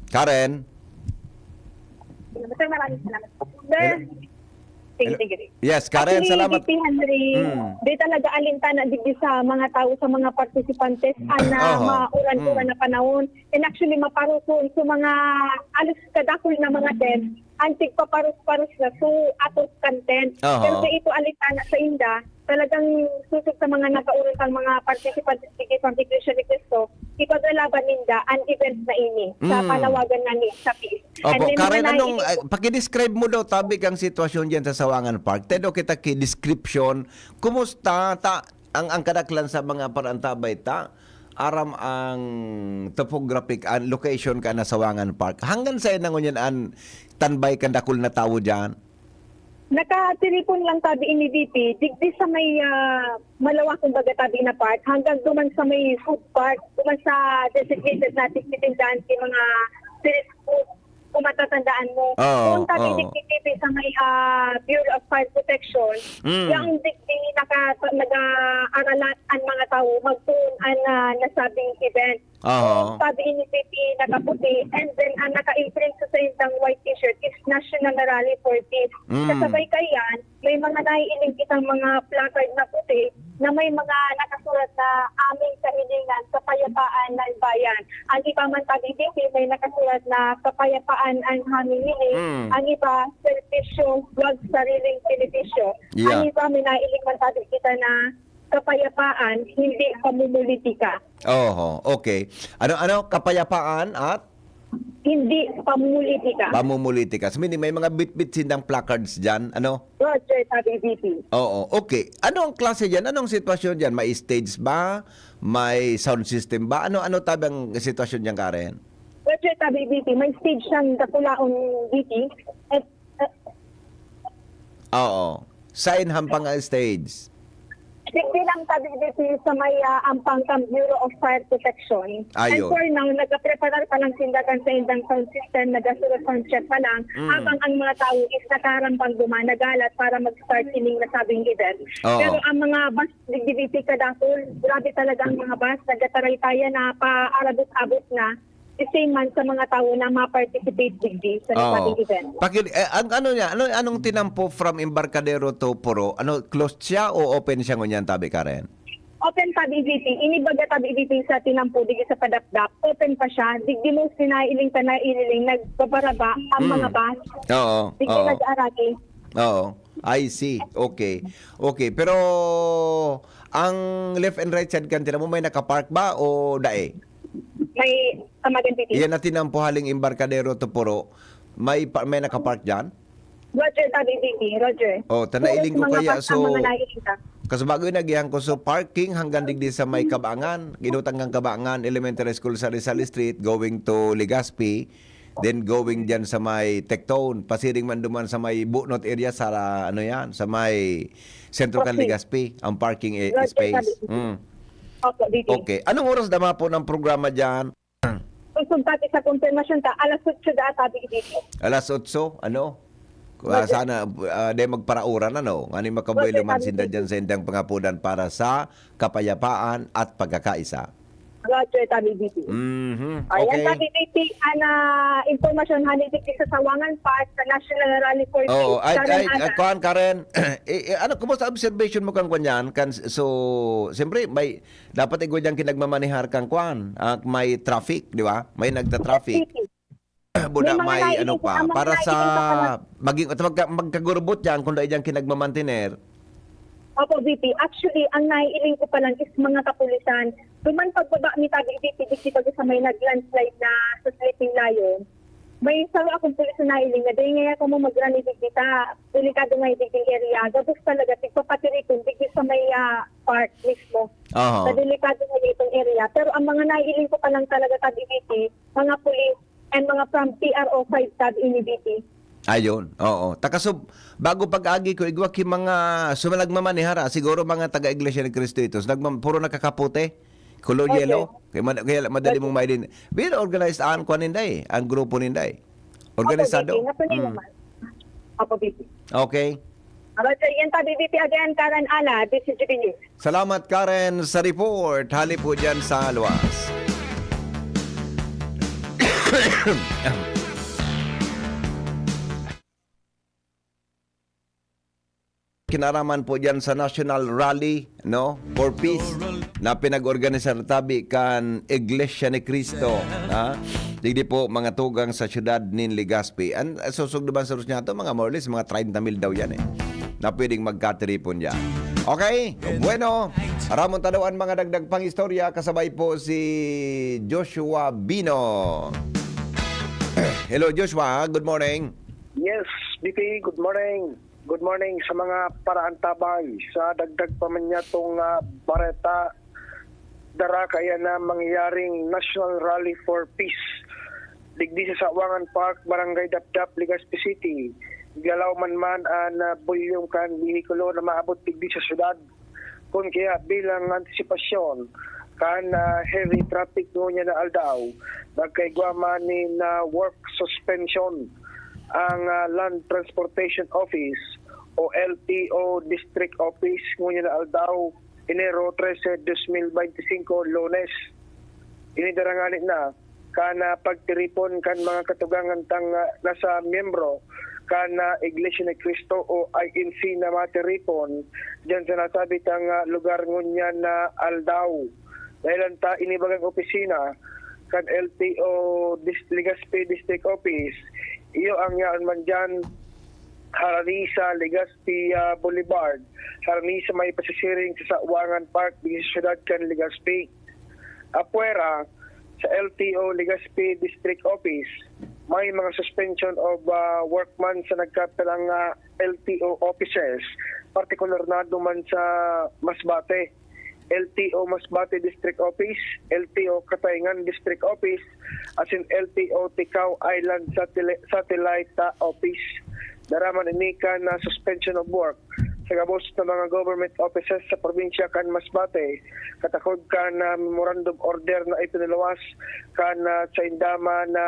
Karen? Sir, maraming salamat po. Sir, Hello? sige, Hello? sige. Yes, Karen, Actually, salamat. D P Henry, Mm. di talaga alintana digdi sa mga tao, sa mga participantes, ana Oho. mauran-uran Mm. na panahon. And actually, maparuson sa mga alos kadakul na mga tent, ang tigpaparos-paros na so atos content. Oho. Pero di ito alintana sa inda, talagang susog sa mga nakaurutang mga participantes digdi sa Iglesia ni Cristo, ipaglalaban ninda ang event na ini sa Mm. panawagan na ni sa peace. And Opo, then, Karen, mga anong, naiinis ah, pakidescribe mo daw, tabi kang sitwasyon dyan sa Sawangan Park. Tendo kita ki description. Kumusta ta ang, ang kadaklan sa mga parantabay ta? Aram ang topographic an location ka na Sawangan Park. Hanggang sa ngunyan an tanbay kan dakul na tawo dyan? Nakatiripon lang tabi ini, V P, digdi sa may ah, malawak, kumbaga, tabi na park, hanggang duman sa may food park, duman sa designated na tigtitindahan sa mga street food, kung matatandaan mo. Oo, Kung tabi oo. digdi sa may ah, Bureau of Fire Protection, Mm. yung digdi naka, nag-aaralan ang mga tao, magtuon ang ah, nasabing event. Oo. Tabi ini, V P, nakaputi, and then ang naka-imprint sa sentang white t-shirt is National Rally for Peace. Mm. Kasabay kaiyan, may mga naiiling kitang mga placard na puti na may mga nakasulat na "Aming Kahilingan, Kapayapaan ng Bayan." Ang iba man tabi, V P, may nakasulat na "Kapayapaan ang Haming Hiling." Mm. Ang iba, "Serbisyo, Wag Sariling Benepisyo." Yeah. Ang iba, may nailing man tabi kita na "Kapayapaan, Hindi Pamumulitika." Oho, okay. Ano, ano? Kapayapaan at Hindi pamumulitika. Pamumulitika. So, meaning, may mga bitbit sindang placards dyan, ano? Roger, tabi, V P. Oo, okay. Ano ang klase dyan? Anong sitwasyon dyan? May stage ba? May sound system ba? Ano, ano tabi ang sitwasyon dyan, Karen? Roger, tabi, V P. May stage siyang dakulaon, V P. At, at Oo. Saan hampang ang stage? Digdi lang tabi, V P, sa may ah, ampang kan Bureau of Fire Protection. Ayun. And for now, nagapreparar pa lang sinda kan sa indang sound system, nagasulat sound check pa lang, Mm. habang ang mga tao is nakarambang duman, nagalat para mag-start kining nasabing event. Oo. Pero ang mga bus, digdi, V P, kadakol, grabe talaga ang mga bus, nagtataraytayan na paarabot-abot na. The same man sa mga tao na ma-participate digdi sa Oo. nasabing event. Pakil- eh, ang ano niya, ano, anong tinampo from Embarcadero to Puro? Ano, closed siya o open siya ngunyan, tabi, Karen? Open tabi, V P. Ini baga tabi, V P, sa tinampo, digdi sa Padapdap. Open pa siya. Digdi mo sinailing ka na ililing, nagbabaraba ang Mm. mga bus. Oo. Digdi Oo. nag-aaraki. Oo. I see. Okay. Okay. Pero ang left and right side kan tinampo, may nakapark ba o dae? May tamagan, V P. Iyan na tinampo haling Embarcadero to Puro. May, pa- may nakapark dyan? Roger, tabi, V P. Roger. Oh, tanailing ko Puro mga kaya, bus so, ang mga nakikita. Kasabagoy, nagihan ko sa parking hanggang digdi sa may Kabangan, ginutang kang Kabangan Elementary School sa Rizal Street, going to Legazpi. Then going dyan sa may Tectone, pasiring man duman sa may Bunot area sa, ano yan, sa may sentro kan Okay. Legazpi, ang parking e- Roger, space. sabi ko. Mm. Opo, B P. Okay. Anong oras dama po ng programa dyan? Kung sabi sa konfirmasyon ta, alas otso da ata, B P. Alas otso, ano? Roger. Sana uh, di magparauran, ano? Ngani makabuelo Roger, man sabi sinda ko. Dyan sa indang pangapunan para sa kapayapaan at pagkakaisa. Roger, sabi, B P. Mhm. Ayan, Okay. sabi, B P, ang ah, impormasyon, hali digdi sa Sawangan Park, sa National Rally for Oo, Peace. ay, Karen ay, Ana. Kuan, Karen, eh, eh, ano, kumusta observation mo kan kuan yan? Kan, so, siyempre, may, dapat igwa dyan kinagmamanihar kan kuan, ah, may traffic, di ba? May nagta-traffic. B P. Buda, May mga may, nailing- ano pa, ang mga para sa, nailing pa pala. maging, at magka, magkagurubot yan kung dahil dyan kinagmamantener. Opo, V P. Actually, ang naiiling ko pa lang is mga kapulisan. Duman pagbaba ni tabi, V P, digdi bago sa may nag-landslide na sa Sleeping Lion, may saro akong pulis na nailing na, "Dai ngaya kamo mag-rally digdi ta. Delikado nga digdi area." Gabos talaga, tigpapatiripon digdi sa may ah, park mismo. Aha. Sa delikado nga itong area. Pero ang mga naiiling ko pa lang talaga, tabi, V P, mga pulis and mga from P R O five, tabi, ini, V P. Ayun, oo. Takasub, bago pag-agi ko, igwa ki mga sumalag mamanihara, siguro mga taga-Iglesia ni Cristo itos, nagmam, puro nakakapote, color Okay. yellow. Kaya, man, kaya madali Okay. mong mailin. Well organized ang kuan ninda eh, ang grupo ninda eh. Organisado. Opo, V P. Nasunod Mm. naman. Opo, V P. Okay. Roger, yan tabi, V P. Again, Karen Ana, D C G B News. Salamat, Karen, sa report. Hali po dyan sa luwas. Kinaraman po dyan sa National Rally, no, for Peace na pinag-organisar tabi kan Iglesia ni Cristo, ha? Digdi po, mga tugang sa siyudad nin Legazpi. Ang susugduban sa Rusnya to, mga more or less, mga treinta mil daw yan eh, na pwedeng magkatiripon dyan. Okay? Bueno, aramon ta daw ang mga dagdag pang istorya, kasabay po si Joshua Bino. Hello, Joshua. Good morning. Yes, B P, good morning. Good morning sa mga paraantabay. Sa dagdag pa man niya tong ah, bareta, dara kaya na mangyayaring National Rally for Peace digdi sa Sawangan Park, Barangay Dapdap, Legazpi City. Galaw man man ang ah, bulyong kan bihikulo na maabot digdi sa syudad. Kun kaya bilang antisipasyon kan ah, heavy traffic ngunyan na aldaw, nagkaigwa man nin ah, work suspension ang ah, Land Transportation Office o L T O District Office ngunyan na aldaw, Enero trese, dos mil bente singko, Lunes. Ini dara ngani na kan ah, pagtiripon kan mga katugangan tang ah, nasa miyembro kan ah, Iglesia ni Cristo o I N C na matiripon diyan sa nasabi tang ah, lugar ngunyan na aldaw. Dahilan ta ini bagang opisina kan L T O Dis- Legazpi District Office, iyo ang yaon man diyan harani sa Legazpi ah, Boulevard, harani sa may pasisiring sa Sawangan Park, di sa siyudad kan Legazpi. Apwera sa L T O Legazpi District Office, may mga suspension of ah, workman sa nagkapelang ah, L T O offices, partikular na duman sa Masbate, L T O Masbate District Office, L T O Katayngan District Office, asin L T O Ticao Island Satellite, Satellite ah, Office. Dara man ini kan ah, suspension of work sa gabos na mga government offices sa probinsya kan Masbate, katakod kan ah, memorandum order na ipinaluwas kan ah, sainda man na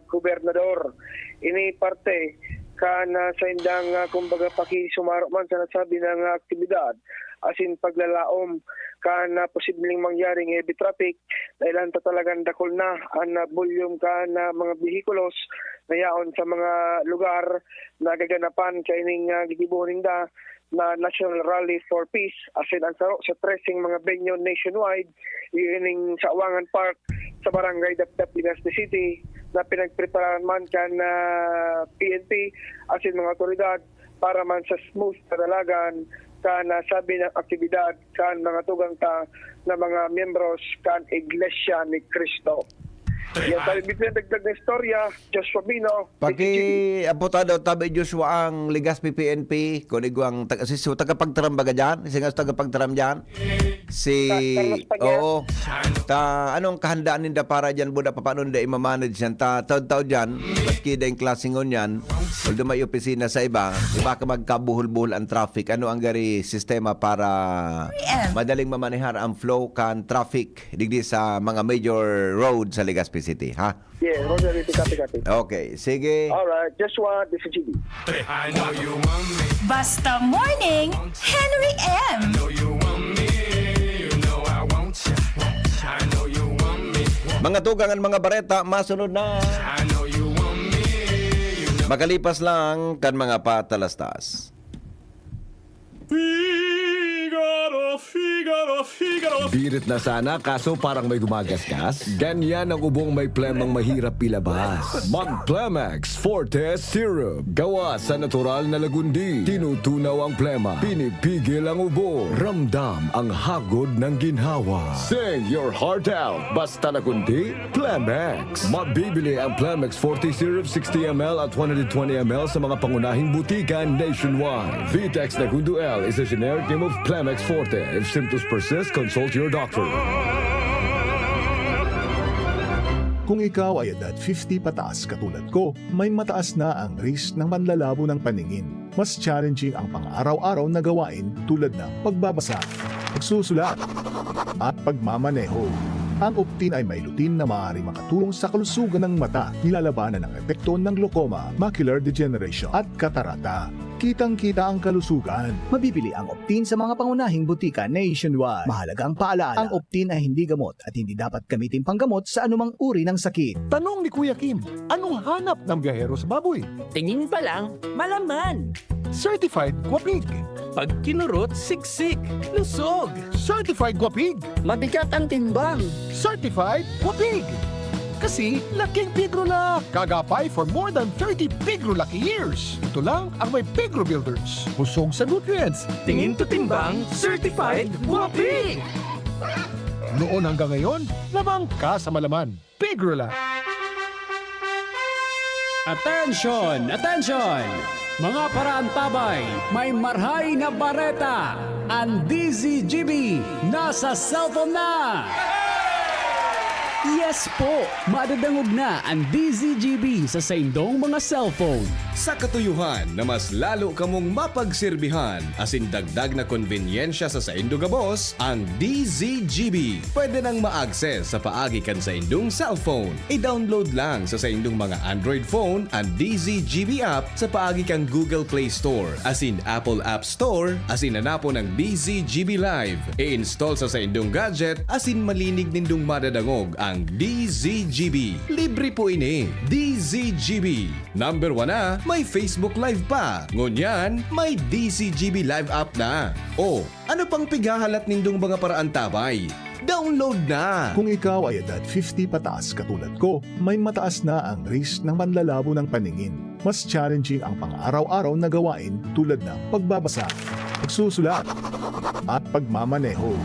gobernador. Ini parte kan ah, saindang ah, kumbaga pakisumaro man sa nasabi na nga aktibidad asin paglalaom kan ah, posibleng mangyaring heavy traffic, dahilan ta talagang dakul na an ah, bulyom kan ah, mga behikulos na yaon sa mga lugar na gaganapan kaining ah, gigibohon ninda na National Rally for Peace asin ang saro sa treseng mga venue nationwide, ining Sawangan Park sa Barangay Dapdap, Legazpi City, na pinagpreparahan man kan ah, P N P asin mga otoridad para man sa smooth kadalagan kan nasabi na aktibidad kan mga tugang ta na mga miyembros kan Iglesia ni Cristo. Yan tayo, may pinadagdag na istorya, Joshua Bino, Paki-aputa daw tabi Joshua ang Legazpi P N P, kung igwang tag-, si, so, tagapagtaram baga dyan? Singas tagapagtaram dyan? Si, Carlos Paguero. Oo. Ta, anong kahandaan ninda para dyan, buda, papaano ninda i-manage yan? Ta, taod-taod dyan, maski daing klase ngunyan, although may opisina sa iba, baka magkabuhol-buhol ang traffic. Ano ang gari sistema para M. madaling mamanehar ang flow kan traffic digdi sa mga major road sa Legazpi City, ha? Yeah, Roger, ito, copy, copy. Okay, sige. Alright, Joshua, this is G B. I know you want me. Basta Morning, Henry M. Know you want me. You know I want you. I know you want me. Mga tugang, ang mga bareta, masunod na. I know you want me. You know Makalipas lang kan mga patalastas. Figaro, Figaro, Figaro. Birit na sana, kaso parang may gumagasgas. Ganyan ang ubong may plemang mahirap ilabas. Mag Plemex Forte Syrup. Gawa sa natural na lagundi. Tinutunaw ang plema. Pinipigil ang ubo. Ramdam ang hagod ng ginhawa. Sing your heart out. Basta lagundi, Plemex. Mabibili ang Plemex forty Syrup sixty M L at one hundred twenty M L sa mga pangunahing butika nationwide. Vitex Negundo L is a generic name of Plemex Forte. If symptoms persist, consult your doctor. Kung ikaw ay edad fifty pataas katulad ko, may mataas na ang risk ng manlalabo ng paningin. Mas challenging ang pang-araw-araw na gawain tulad ng pagbabasa, pagsusulat, at pagmamaneho. Ang Optin ay may lutein na maaaring makatulong sa kalusugan ng mata, nilalabanan ang epekto ng glaucoma, macular degeneration, at katarata. Kitang-kita ang kalusugan. Mabibili ang Optin sa mga pangunahing butika nationwide. Mahalagang paalaala, ang Optin ay hindi gamot at hindi dapat gamitin panggamot sa anumang uri ng sakit. Tanong ni Kuya Kim, anong hanap ng biyahero sa baboy? Tingin pa lang, malaman. Certified Guapig. Pag kinurot, siksik, lusog. Certified Guapig. Mabigat ang timbang. Certified Guapig. Kasi laking Pigrolak. Kagapay for more than thirty Pigrolak years. Ito lang ang may Pigro Builders. Busog sa nutrients. Tingin to timbang, certified guapi. Noon hanggang ngayon, lamang ka sa malaman. Pigrolak. Attention! Attention! Mga paraantabay, may marhay na bareta! Ang D Z G B nasa cellphone na! Yes po! Madadangog na ang D Z G B sa saindong mga cellphone. Sa katuyohan na mas lalo kamong mapagserbihan asin dagdag na konbenyensya sa saindo gabos, ang D Z G B pwede nang ma-access sa paagi kan saindong cellphone. I-download lang sa saindong mga Android phone an D Z G B app sa paagi kan Google Play Store asin Apple App Store asin hanapon ang D Z G B Live. I-install sa saindong gadget asin malinig nindong madadangog ang D Z G B. Libre po ini. D Z G B. Number one na, may Facebook Live pa. Ngunyan, may D Z G B Live app na. O, ano pang pighahalat nindong mga paraantabay? Download na! Kung ikaw ay edad fifty pataas katulad ko, may mataas na ang risk ng manlalabo ng paningin. Mas challenging ang pang-araw-araw na gawain tulad ng pagbabasa, pagsusulat, at pagmamaneho.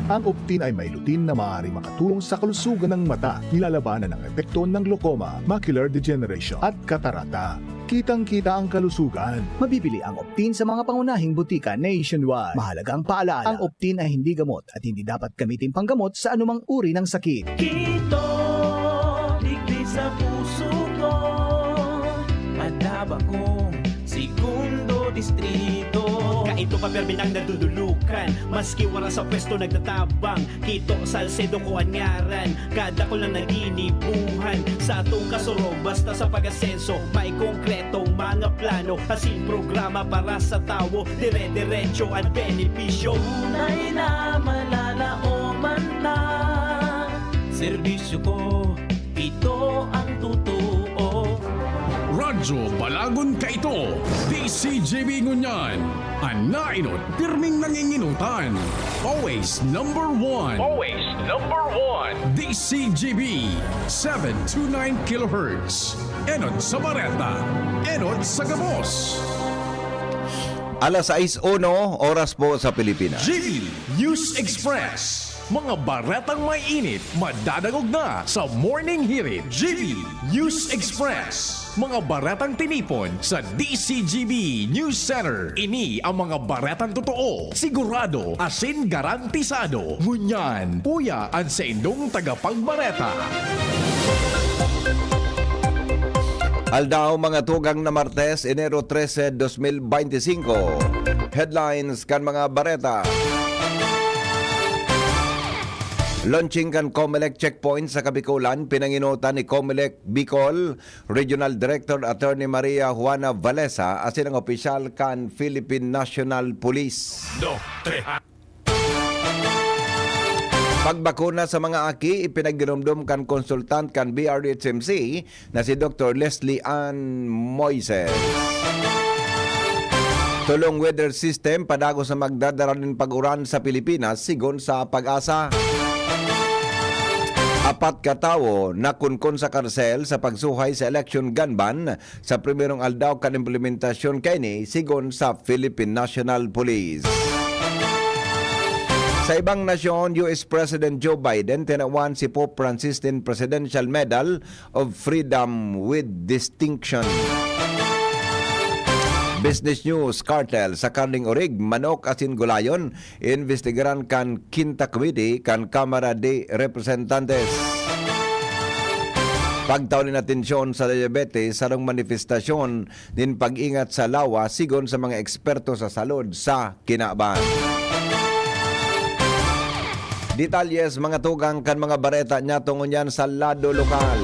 Ang Optin ay may lutein na maaaring makatulong sa kalusugan ng mata, nilalabanan ang epekto ng glaucoma, macular degeneration, at katarata. Kitang-kita ang kalusugan. Mabibili ang Optin sa mga pangunahing butika nationwide. Mahalagang paalaala, ang Optin ay hindi gamot at hindi dapat gamitin panggamot sa anumang uri ng sakit. Kito, digdi sa puso ko, madaba kong segundo distrito. Kaito pa permi nang nadudulukan, maski wala sa pwesto nagtatabang. Kito, Salcedo ko an ngaran, kadakul na naginibuhan. Sa atong kasurog, basta sa pag-asenso, may konkretong mga plano. Asin programa para sa tawo, dire-diretso an benepisyo. Tunay na malalaoman ta, serbisyo ko, ito ang totoo. Radyo Balagon Kaito, D C G B ngunyan. An nainot, pirming nanginginotan. Always number one. Always number one. D C G B, seven two nine kilohertz. Enot sa bareta, enot sa gabos. Alas sais uno, oras po sa Pilipinas. G B News Express. Mga baretang may init, madadangog na sa Morning Hirit. G B News Express. Mga baretang tinipon sa D C G B News Center. Ini ang mga baretang totoo, sigurado asin garantisado. Ngunyan, uya an saindong tagapagbareta. Aldaw, mga tugang na Martes, Enero trese, dos mil beintisinko. Headlines kan mga bareta. Launching kan Comelec checkpoint sa Kabikolan, pinanginutan ni Comelec Bicol Regional Director Attorney Maria Juana Valesa asin ang opisyal kan Philippine National Police. Dos, tres, ha? Pagbakuna sa mga aki, ipinagdinumdom kan konsultant kan B R H M C na si Doktor Leslie Ann Moises. Tulong weather system padagos na magdadara nin pag-uran sa Pilipinas, sigon sa PAGASA. Apat ka tawo nakunkon sa karsel sa pagsuhay sa eleksyon gunman sa primerong aldaw kan implementasyon kaini, sigon sa Philippine National Police. Sa ibang nasyon, U S President Joe Biden tinawan si Pope Francis nin Presidential Medal of Freedom with Distinction. Business News: Cartel sa karneng orig, manok asin gulayon, iimbestigaran kan Quinta Committee kan Kamara de Representantes. Pagtao nin atensyon sa diabetes, sarong manifestasyon nin pag-ingat sa lawas, sigon sa mga eksperto sa salud sa kinaban. Detalye sa mga tugang kan mga bareta niyato ngunyan sa lado lokal.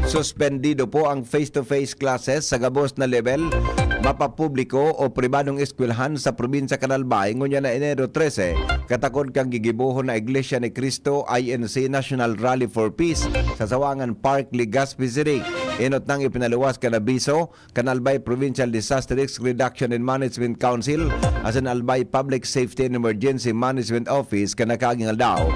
Suspendido po ang face-to-face classes sa gabos na level, mapapubliko o pribadong eskwelahan sa probinsya kan Albay ngunyan na Enero trese, katakod kan gigibohon na Iglesia ni Cristo, I N C, National Rally for Peace sa Sawangan Park, Legazpi City. Enot nang ipinaluwas kan abiso kan Albay Provincial Disaster Risk Reduction and Management Council asin Albay Public Safety and Emergency Management Office kan nakaaging aldaw,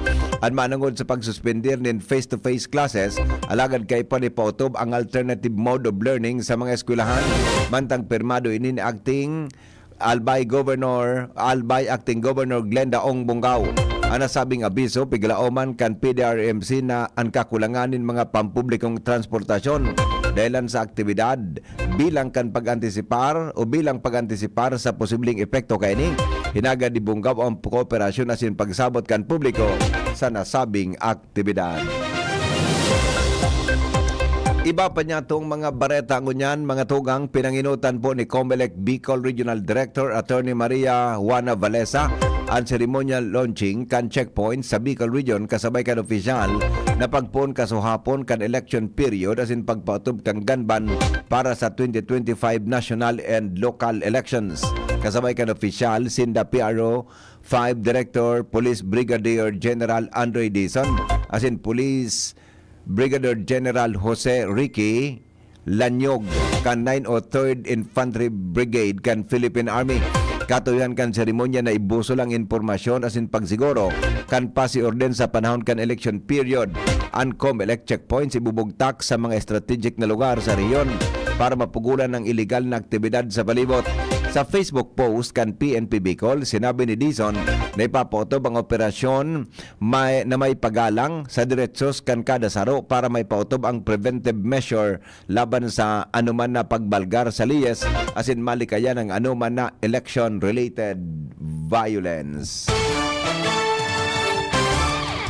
an manongod sa pagsuspender nin face-to-face classes, alagad kaipuhan ipaotob ang alternative mode of learning sa mga eskwelahan. Mantang pirmado ini ni Acting Albay Governor, Albay Acting Governor Glenda Ong Bongao. An nasabing abiso, piglaoman kan P D R M C na an kakulangan nin mga pampublikong transportasyon dahilan sa aktibidad, bilang kan pag-antisipar o bilang pag-antisipar sa posibleng epekto kaini, hinagad ni Bongao ang kooperasyon asin pagsabot kan publiko sa nasabing aktibidad. Iba pa niyatong mga bareta ngunyan, mga tugang, pinanginutan po ni Comelec Bicol Regional Director Attorney Maria Juana Valesa an ceremonial launching kan checkpoint sa Bicol Region, kasabay kan opisyal na pagpoon kasuhapon kan election period asin pagpaotob kan ganban para sa twenty twenty-five national and local elections. Kasabay kan opisyal, sinda P R O five Director Police Brigadier General Andre Dizon asin Police Brigadier General Jose Ricky Lanyog kan nine o third Infantry Brigade kan Philippine Army. Katuyohan kan seremonya na ibusol ang impormasyon asin pagsiguro kan pasi orden sa panahon kan election period. An Comelec checkpoints ibubugtak sa mga strategic na lugar sa rehiyon para mapugulan ang iligal na aktibidad sa palibot. Sa Facebook post kan P N P Bicol, sinabi ni Dizon na ipapaotob ang operasyon may, na may pagalang sa diretsos kan kada saro para may paotob ang preventive measure laban sa anoman na pagbalgar sa liyes asin malikayan ang anoman na election-related violence.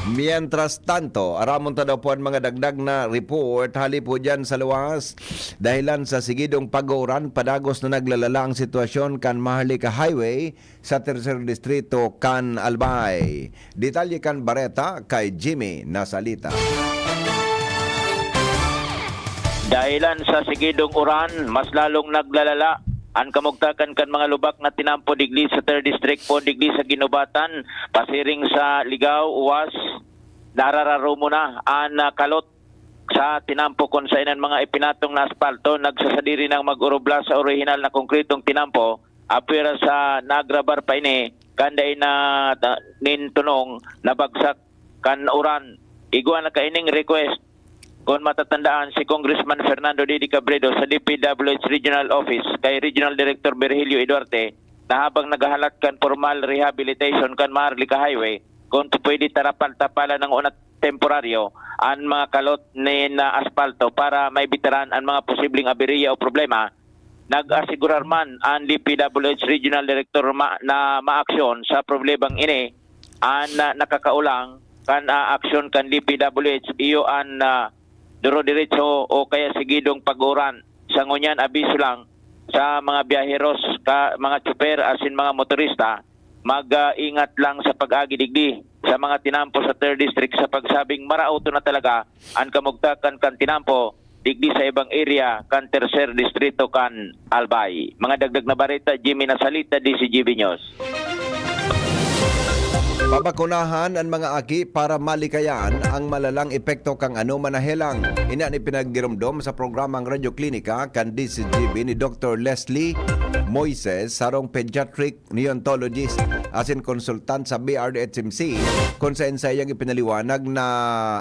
Mientras tanto, aramon ta daw po an mga dagdag na report hali po dyan sa luwas. Dahilan sa sigidong pag-uuran, padagos na naglalala ang sitwasyon kan Maharlika Highway sa Tercer Distrito kan Albay. Detalye kan bareta kay Jimmy Nasalita. Dahilan sa sigidong uran, mas lalong naglalala an kamugtakan kan mga lubak na tinampo digdi sa Third District po digdi sa Guinobatan, pasiring sa Ligao, Uwas. Narararumo na an, ah, kalot sa tinampo kun saen an mga ipinatong na aspalto nagsasadiri nang mag-urubla sa orihinal na konkretong tinampo, apwera sa naagrabar pa ini kan dai na, ta-, nin tunong nabagsak kan uran. Igwa na kaining request, kun matatandaan, si Congressman Fernando Didi Cabredo sa D P W H Regional Office kay Regional Director Virgilio E. Duarte na habang naghahalat kan formal rehabilitation kan Maharlika Highway, kun pwede tarapal-tapalan ang unat temporaryo an mga kalot nin, ah, aspalto para maibitaran an mga posibleng aberya o problema. Nag-asigurar man an D P W H Regional Director ma-, na maaksyon sa problemang ini. An, ah, nakakaulang kan, ah, aksyon kan D P W H iyo an, ah, duro-diretso o kaya sigidong pag-uran. Sa ngunyan, abiso lang sa mga biyaheros, ka, mga tsuper asin mga motorista, mag, ah, ingat lang sa pag-agi digdi sa mga tinampo sa third district sa pagsabing maraot na talaga an kamugtakan kan tinampo digdi sa ibang area kan tercer distrito kan Albay. Mga dagdag na bareta, Jimmy Nasalita, D C G B News. Pabakunahan an mga aki para malikayan ang malalang epekto kan anoman na helang. Ini an ipinagiromdom sa programang Radyo Klinika kan D C G B ni Doktor Leslie Moises, sarong pediatric neonatologist asin konsultan sa B R H M C, kun saen saiyang ipinaliwanag na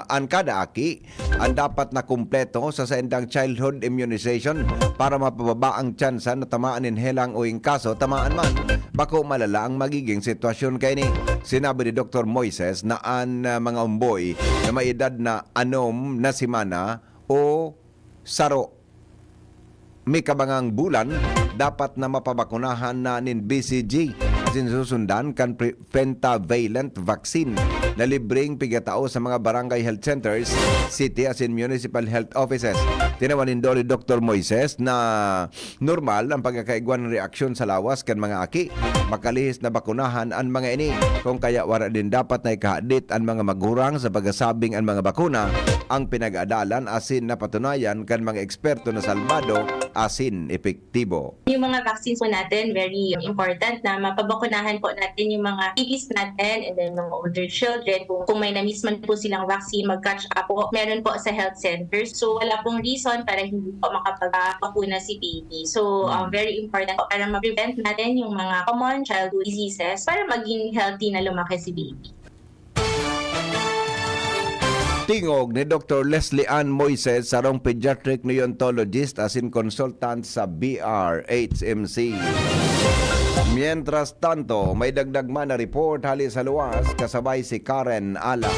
an kada aki an dapat na kumpleto sa saindang childhood immunization para mapababa ang tsansa na tamaan nin helang o in kaso tamaan man, bako malala ang magiging sitwasyon kaini. Sinabi ni Doktor Moises na an, ah, mga omboy na may edad na anom na semana o saro mikabangang bulan, dapat na mapabakunahan na nin B C G asin susundan kan pre-, pentavalent vaccine na libreng pigatao sa mga barangay health centers, city asin municipal health offices. Tinawan nindo ni Doktor Moises na normal ang pagkakaigwa nin reaksyon sa lawas kan mga aki makalihis na bakunahan an mga ini. Kung kaya, wara din dapat na ikahadit an mga magurang sa pagkasabing an mga bakuna ang pinag-adalan asin napatunayan kan mga eksperto na salbado asin epektibo. Yung mga vaccines po natin, very important na mapabakunahan po natin yung mga babies natin and then mga older children. Kung, kung may na-miss man po silang vaccine, mag-catch up po. Meron po sa health centers. So, wala pong reason para hindi po makapagpabakuna si baby. So, um, very important po para ma-prevent natin yung mga common childhood diseases para maging healthy na lumaki si baby. Tingog ni Doktor Leslie Ann Moises, sarong pediatric neonatologist asin consultant sa B R H M C. Mientras tanto, may dagdag man na report hali sa luwas, kasabay si Karen Ala.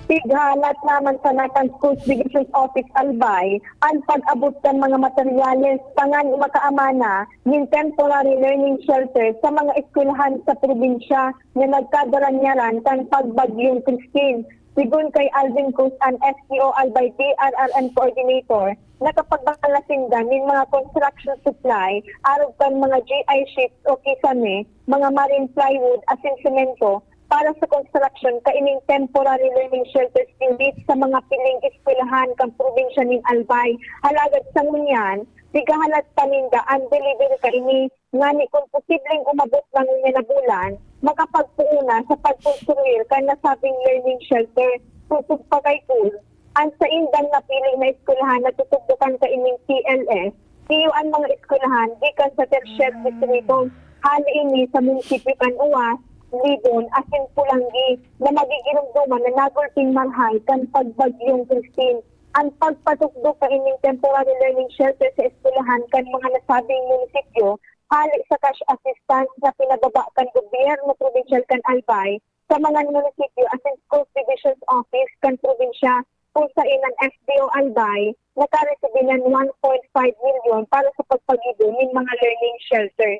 Pighalat naman sa Nakan Schools Division Office Albay an pag-abot kan mga materyales tanganing makaamana nin temporary learning shelter sa mga eskwelahan sa probinsya na nagkadaranyaran kan pagbagyong Christine. Sigon kay Alvin Cruz, an S D O Albay P R R M Coordinator, nakapagbakal na sinda nin mga construction supply arog kan mga G I sheets o kisame, mga marine plywood asin semento para sa construction kaining temporary learning shelters unit sa mga piling eskwelahan kan probinsya nin Albay. Halagad sa ngunyan, pighahalat pa ninda an delivery kaini, ngani kun posibleng umabot na ngunyan na bulan, makapagpoon na sa pagkonstruir kan nasabing learning shelter. Sosog pa kay Cruz, an saindang napili na eskwelahan na tutubokan kaining P L S, iyo an mga eskwelahan gikan sa tersyero distrito. Hali ini sa munisipyo kan Uwas, Libon, asin Polangui, na magigiromdoman na nagulping marhay kan pagbagyong Christine. An pagpatukdo kaining temporary learning shelter sa eskwelahan kan mga nasabing munisipyo hale sa cash assistance na pinababa kan gobyerno probinsyal kan Albay sa mga munisipyo asin schools divisions office kan probinsya, kung saen an S D O Albay nakaresibi nin one point five milyon para sa pagpagibo nin mga learning shelter.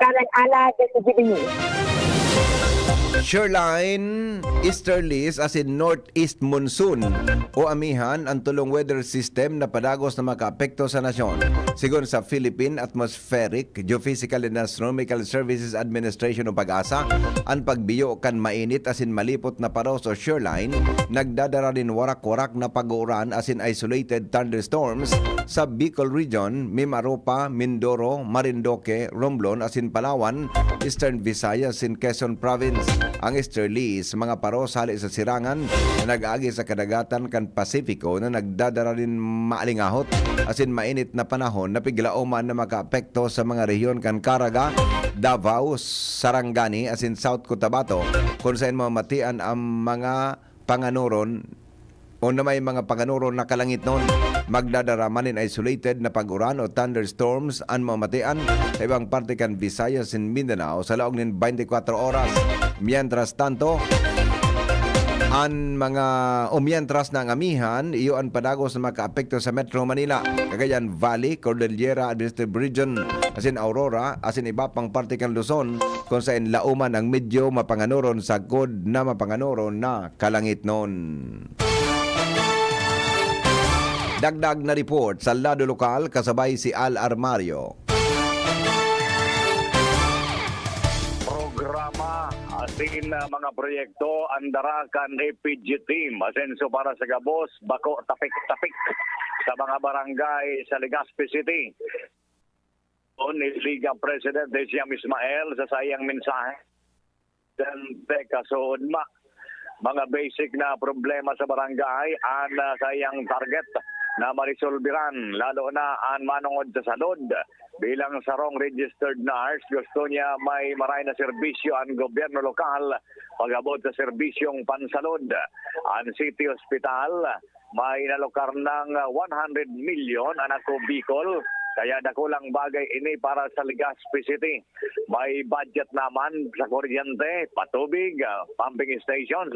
Karen Ala, D C G B News. Shoreline, easterlies asin northeast monsoon o amihan an tolong weather system na padagos na makaapekto sa nasyon. Sigon sa Philippine Atmospheric, Geophysical and Astronomical Services Administration o PAGASA, an pagbiyo kan mainit asin malipot na paros o shoreline nagdadara nin warak-warak na pag-uuran asin isolated thunderstorms sa Bicol Region, Mimaropa, Mindoro, Marinduque, Romblon asin Palawan, Eastern Visayas asin Quezon Province. Ang easterlies, mga paros hale sa sirangan na nag-agi sa kadagatan kan Pasifiko na nagdadara nin maalingahot asin mainit na panahon na piglaoman na makaapekto sa mga rehiyon kan Caraga, Davao, Sarangani asin South Cotabato, kun saen mamatian ang mga panganoron o na may mga panganoron na kalangitnon. Magdadara man nin isolated na pag-uran o thunderstorms an mamatian sa ibang parte kan Visayas and Mindanao sa laog nin twenty-four oras. Mientras tanto, an mga, o mientras na ang amihan, iyo an padagos na makaapekto sa Metro Manila, Cagayan Valley, Cordillera Administrative Region, asin Aurora, asin iba pang parte kan Luzon, kung saen lauman ang medyo mapanganoron sagkod na mapanganoron na kalangitnon. Dagdag na report sa lado lokal, kasabay si Al Armario. Programa asin, ah, mga proyekto an dara kan F P G team, asenso para sa gabos, bako tapik-tapik sa mga barangay sa Legazpi City. Ni Liga President Desiam Ismael sa saiyang mensahe. Presidente, kasuodma, mga basic na problema sa barangay an, ah, saiyang target na maresolbiran, lalo na an manongod sa salud. Bilang sarong registered nurse, gusto niya may maray na serbisyo an gobyerno lokal pag-abot sa serbisyong pansalud. An City Hospital, may inalokar nang one hundred milyon an Ako Bicol, kaya dakulang bagay ini para sa Legazpi City. May budget naman sa kuryente, patubig, ah, pumping stations,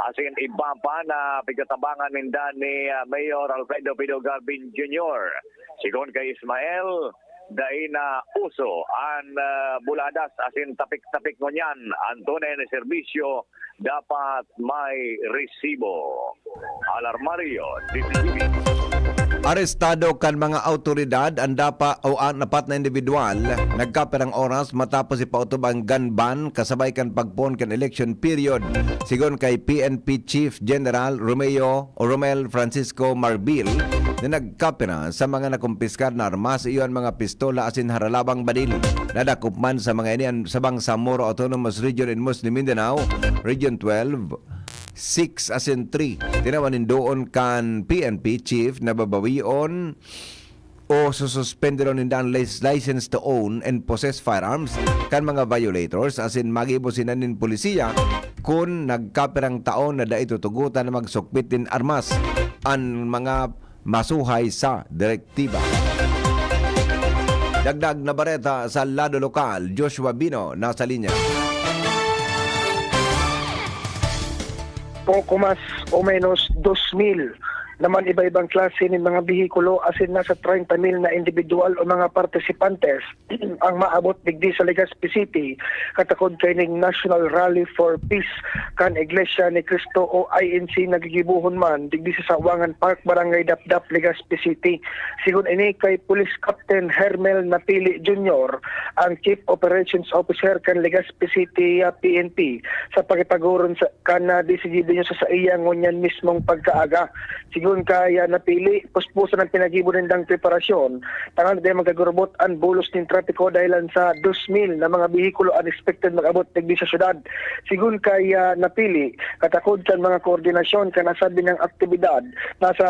asin iba pa na pigtatabangan ninda ni, ah, Mayor Alfredo Pido Garbin Junior. Sigon kay Ismael, dai na uso an, ah, buladas asin tapik-tapik ngunyan. An tunay na serbisyo dapat may resibo. Alarmario, D T V. Arestado kan mga awtoridad an dapa o an apat na individual, nagkapirang oras matapos ipautob ang gun ban kasabay kan pagpoon kan election period. Sigon kay P N P Chief General Romeo o Romel Francisco Marbil, na nagkapira sa mga nakumpiskar na armas, iyo an mga pistola asin haralabang badil. Nadakop man sa mga ini an sa Bangsamoro Autonomous Region in Muslim Mindanao, Region twelve, six asin three. Tinawan nin doon kan P N P chief na babawion o sususpenderon ninda an lic-, license to own and possess firearms kan mga violators asin magibo sina nin polisiya kun nagkapirang taon na dai tutugotan na magsukpit nin armas an mga masuhay sa direktiba. Dagdag na bareta sa lado lokal, Joshua Bino, nasa linya. Poko mas o menos dos mil naman iba-ibang klase nin mga behikulo asin nasa treinta mil na individual o mga partisipantes ang maabot digdi sa Legazpi City, katakod kaining National Rally for Peace kan Iglesia ni Cristo o I N C na gigibohon man digdi sa Sawangan Park, Barangay Dapdap, Legazpi City. Sigon ini kay Police Captain Hermel Napili Junior, ang Chief Operations Officer kan Legazpi City, ah, P N P, sa pakipag-oron sa kan, ah, D C G Bino sa saiya ngunyan mismong pagkaaga. Sigon kay, ah, Napili, puspusan ang pinagibo nindang preparasyon tanganing dai magkagurubot an bulos nin trapiko dahilan sa dos mil na mga behikulo an expected mag-abot digdi sa syudad. Sigon kay, ah, Napili, katakod kan mga koordinasyon kan nasabi niyang aktibidad, nasa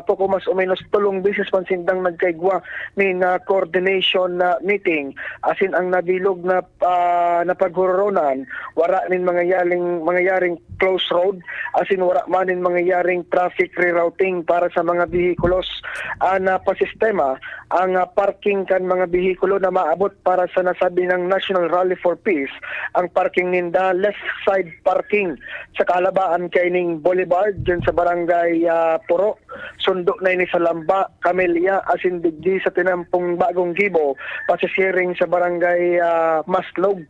poko mas o menos tolong beses man sindang nagkaigwa nin, ah, coordination na meeting, asin ang nabilog na, ah, na paghororonan, wara nin mangyayaring, mangyayaring close road, asin wara man nin mangyayaring traffic rerouting para sa mga behikulos. An, ah, pasistema, ang, ah, parking kan mga behikulo na maabot para sa nasabi niyang National Rally for Peace, ang parking ninda, left side parking sa kahalabaan kaining Boulevard, dyan sa Barangay, ah, Puro. Sundo na ini sa Lamba, Camellia, asin digdi sa tinampong Bagong Gibo, pasisiring sa Barangay, ah, Maslog.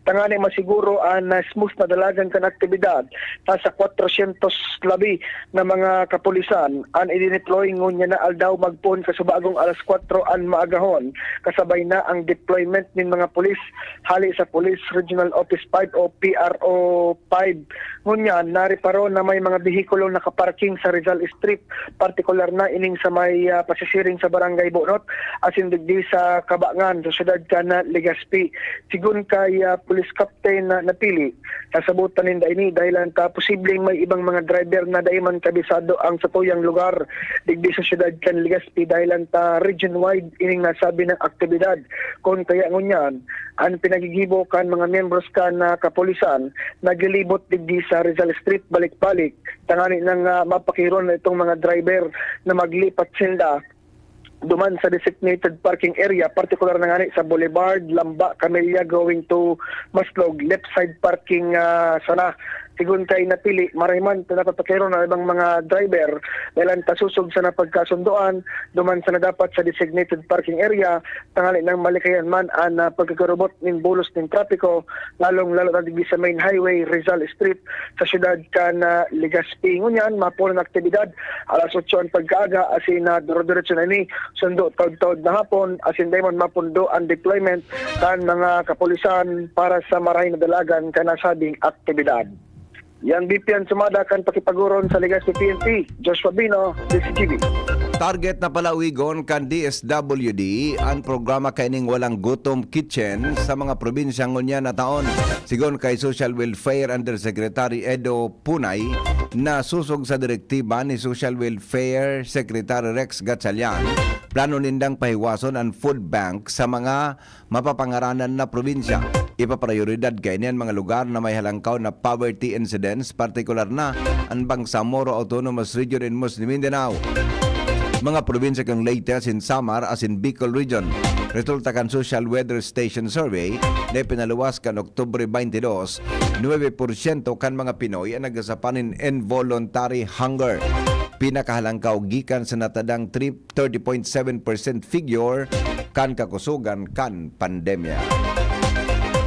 Tangani masiguro an, ah, smooth na dalagan kan aktibidad, nasa kwatrosyentos labi na mga kapulisan an idineploy ngunyan na aldaw magpoon kasubagong alas kwatro an maagahon. Kasabay na ang deployment nin mga pulis hali sa Police Regional Office five o P R O five. Ngunyan, nariparo na may mga behikulong nakaparking sa Rizal Street, partikular na ining sa may, ah, pasisiring sa Barangay Bunot, asin digdi sa Kabangan, sa siyudad kan Legazpi. Sigon kay, ah, Police Captain na Napili, nasabotan ninda ini dahilan ta posibleng may ibang mga driver na dai man kabisado ang satoy Yang lugar digdi sa siyudad kan Legazpi, dahilan ta region-wide ining nasabi na aktibidad. Kun kaya ngunyan, an pinaggigibo kan mga miyembros kan, ah, kapulisan naglilibot digdi sa Rizal Street balik-balik, tangani nang, ah, mapakiron na itong mga driver na maglipat sinda duman sa designated parking area, partikular na ngani sa Boulevard, Lamba, Camellia, going to Maslog, left side parking, ah, sana. Sigon kay Napili, marahiman ta napapakiron ang ibang mga driver, dahilan ta susog sa napagkasundoan, duman sana dapat sa designated parking area, tangali nang malikayan man an, ah, pagkakarubot nin bulos nin trapiko, lalong-lalo na digdi sa main highway, Rizal Street, sa siyudad kan, ah, Legazpi. Ngunyan, mapuno na aktibidad, alas otso an pagkaaga, asin, ah, dire-diretso na ini, sundo taud-taud na hapon, asin dai man mapundo an deployment kan mga kapulisan para sa marahay na dalagan kan nasabing aktibidad. Yan, B P N Sumada kan pakipag-oron sa Legazpi P N P, Joshua Bino, D C G B. Target na palawigon kan D S W D an programa kaining Walang Gutom Kitchen sa mga probinsya ngunyan na taon. Sigon kay Social Welfare Undersecretary Edo Punay, na sosog sa direktiba ni Social Welfare Secretary Rex Gatchalian, plano nindang pahiwason an food bank sa mga mapapangaranan na probinsya. Ipaprioridad kaini an mga lugar na may halangkaw na poverty incidence, partikular na an Bangsamoro Autonomous Region in Muslim Mindanao, mga probinsya kan Leyte asin Samar asin Bicol Region. Resulta kan Social Weather Station Survey na ipinaluwas kan Oktubre twenty-two, nuebe porsyento kan mga Pinoy an nagasapa nin involuntary hunger. Pinakahalangkaw gikan sa natadang three thirty point seven percent figure kan kakusogan kan pandemya.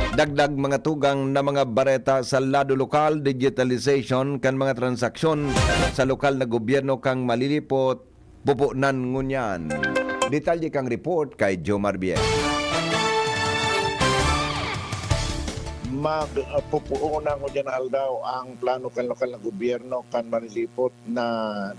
Dagdag mga tugang na mga bareta sa lado lokal, digitalization kan mga transaksyon sa lokal na gobyerno kan Malilipot, pupunan ngunyan. Detalye kan report kay Jomar Bien. Magpupuon na ngunyan na aldaw ang plano kan lokal na gobyerno kan Malilipot na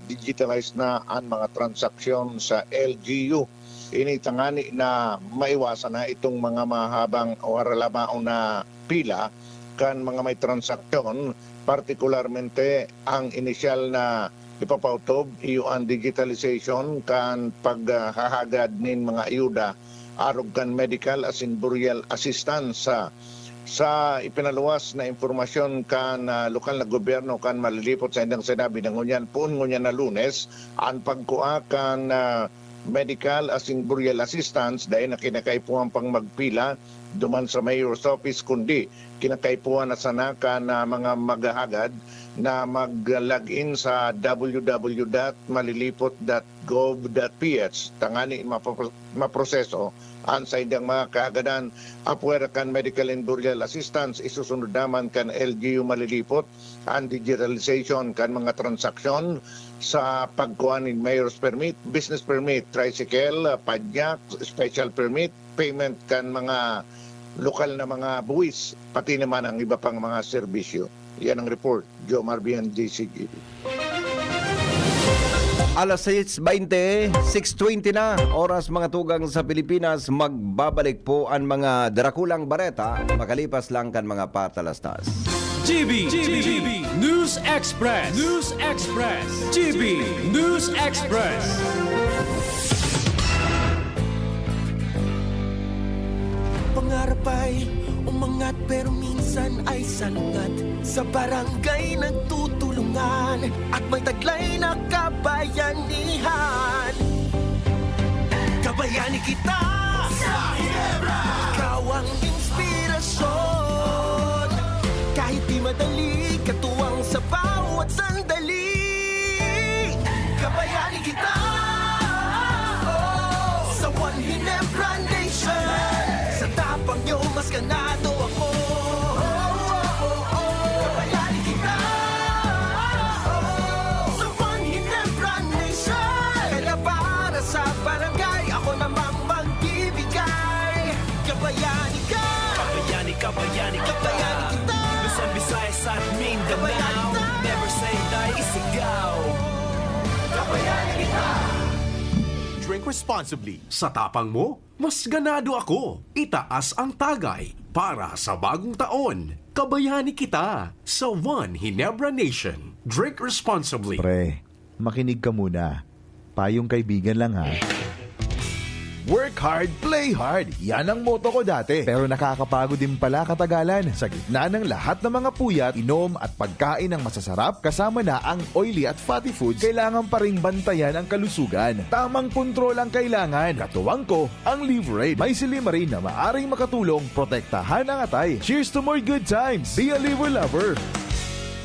digitalize na an mga transaksyon sa L G U. Ini tangani na maiwasan na itong mga mahabang o haralabaon na pila kan mga may transaksyon, partikularmente ang inisyal na ipapautob iyo an digitalization kan paghahagad nin mga ayuda arog kan medical asin burial assistance. Sa, sa ipinaluwas na impormasyon kan, ah, lokal na gobyerno kan Malilipot, saindang sinabi na ngunyan, poon ngunyan na Lunes, an pagkua kan, ah, medical asin burial assistance, dai na kinakaipuhan pang magpila duman sa mayor's office, kundi kinakaipuhan na sana kan, ah, mga maghahagad na mag-log in sa W W W dot malilipot dot gov dot P H tangani mapro-, maproseso an saindang mga kahagadan. Apwera kan medical and burial assistance, isusunod naman kan L G U Malilipot an digitalization kan mga transaksyon sa pagkuha nin mayor's permit, business permit, tricycle, padyak, special permit, payment kan mga lokal na mga buwis, pati naman ang iba pang mga serbisyo. Yan ang report. Joe Marbian, D C G B. Alas sais baynte, six twenty na, oras mga tugang sa Pilipinas. Magbabalik po ang mga drakulang bareta, makalipas lang kan mga patalastas. G B, G B, News Express, News Express, G B News Express. Pangarap ay umangat pero minsan ay salungat. Sa barangay nagtutulungan at may taglay na kabayanihan. Kabayani kita sa Ginebra. Ikaw ang inspirasyon. Kahit di madali, katuwang sa bawat sandali. Kabayani kita sa One Ginebra Nation. Sa tapang nyo, mas ganado ako. Kabayani kita sa One Ginebra Nation. Kaya para sa barangay, ako namang magbibigay. Kabayani ka. Kabayani, kabayani kita. Kabayani kita. Luzon, Visayas at Mindanao. Kabayani kita. Never say die, Isigaw. Kabayani kita. Drink responsibly. Sa tapang mo, mas ganado ako. Itaas ang tagay para sa bagong taon. Kabayani kita sa One Ginebra Nation. Drink responsibly. Pre, Makinig ka muna. Payong kaibigan lang, ha. Work hard, play hard. Yan ang motto ko dati. Pero nakakapagod din pala katagalan. Sa gitna ng lahat ng mga puyat, inom at pagkain ng masasarap, kasama na ang oily at fatty foods, kailangan pa ring bantayan ang kalusugan. Tamang kontrol ang kailangan. Katuwang ko, ang Liverade. May silymarin na maaring makatulong protektahan ang atay. Cheers to more good times! Be a Liver Lover!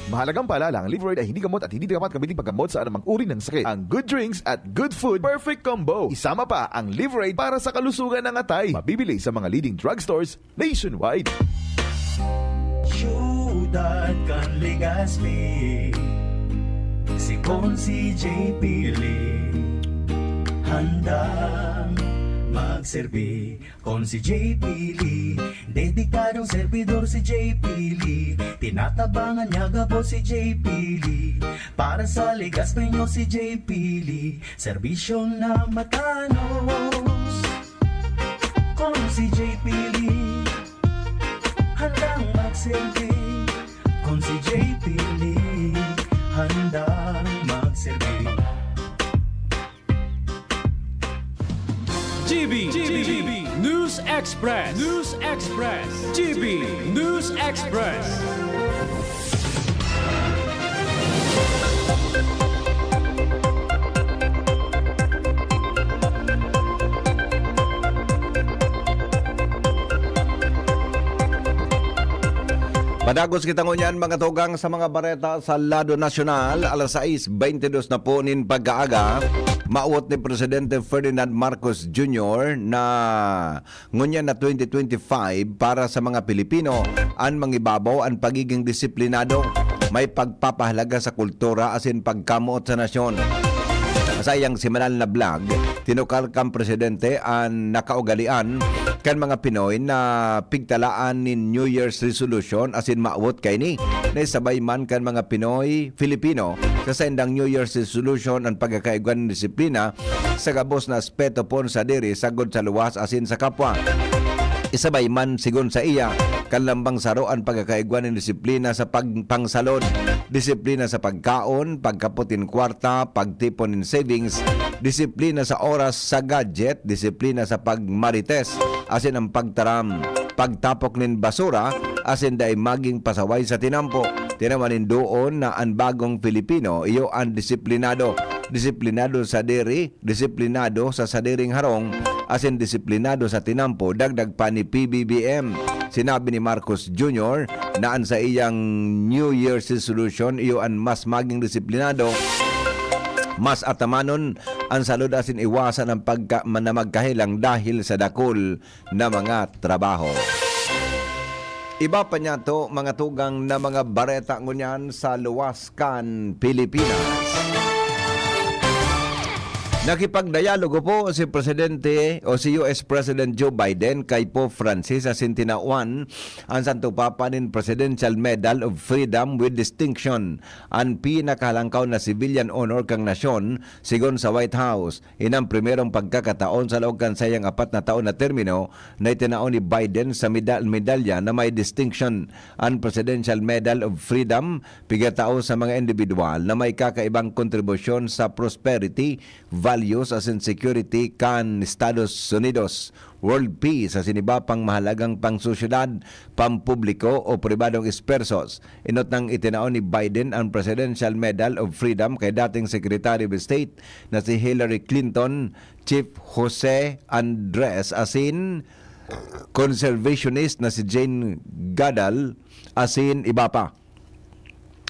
Mahalagang paalala, ang Liverade ay hindi gamot at hindi dapat gamitin paggamot sa anumang uri ng sakit. Ang good drinks at good food, perfect combo. Isama pa ang Liverade para sa kalusugan ng atay. Mabibili sa mga leading drugstores nationwide. Siyudad kan Legazpi, si Consi J P Lee, handang magserbi. Consi J P Lee, dedikadong servidor si J P Lee. Tinatabangan niya gabos si J P Lee. Para sa Legazpi nyo si J P Lee, serbisyong na matanos. Consi J P Lee, handang magserbi. Consi J P Lee, handang magserbi. G B, G B, News Express, News Express, G B, News Express. Padagos kita ngunyan, mga tugang, sa mga bareta sa lado nasyonal. Alas sais beintidos na po nin pagkaaga, mawot ni Presidente Ferdinand Marcos Junior na ngunyan na twenty twenty-five para sa mga Pilipino, an mangibabaw an pagiging disiplinado, may pagpapahalaga sa kultura asin pagkamoot sa nasyon. Sa iyang semanal na vlog, tinukal kan presidente an nakaugalian kan mga Pinoy na pigtalaan nin New Year's resolution asin mawot kaini na isabay man kan mga Pinoy, Filipino, sa saindang New Year's resolution an pagkakaigwa nin disiplina sa gabos na aspeto pon sadiri sagkod sa luwas asin sa kapwa. Isabay man, sigon sa iya, kan lambang saro an pagkakaigwa nin disiplina sa pagpangsalod, disiplina sa pagkaon, pagkapot nin kwarta, pagtipon nin savings, disiplina sa oras sa gadget, disiplina sa pagmarites, asin ang pagtaram, pagtapok nin basura, asin dai maging pasaway sa tinampo. Tinawan nin doon na an bagong Filipino iyo an disiplinado. Disiplinado sa diri, disiplinado sa sadiring harong, asin disiplinado sa tinampo, dagdag pa ni P B B M. Sinabi ni Marcos Junior na an saiyang New Year's resolution iyo an mas maging disiplinado, mas atamanon an salud asin iwasan ang pagka, na magkahelang dahil sa dakul na mga trabaho. Iba pa niya to, mga tugang na mga bareta ngunyan sa luwas kan Pilipinas. Nakipagdialogo po si Presidente o si U S President Joe Biden kay Pope Francis asin tinawan an Santo Papa nin Presidential Medal of Freedom with Distinction, an pinakahalangkaw na civilian honor kan nasyon, sigon sa White House. Inang primerong pagkakataon sa laog kan saiyang apat na taon na termino na itinao ni Biden sa medal, medalya na may distinction an Presidential Medal of Freedom, pigatao sa mga indibidwal na may kakaibang kontribusyon sa prosperity, values asin security kan Estados Unidos, world peace asin iba pang mahalagang pangsosyedad, pampubliko o pribadong espersos. Inot nang itinao ni Biden ang Presidential Medal of Freedom kay dating Secretary of State na si Hillary Clinton, Chief Jose Andres asin conservationist na si Jane Goodall asin iba pa.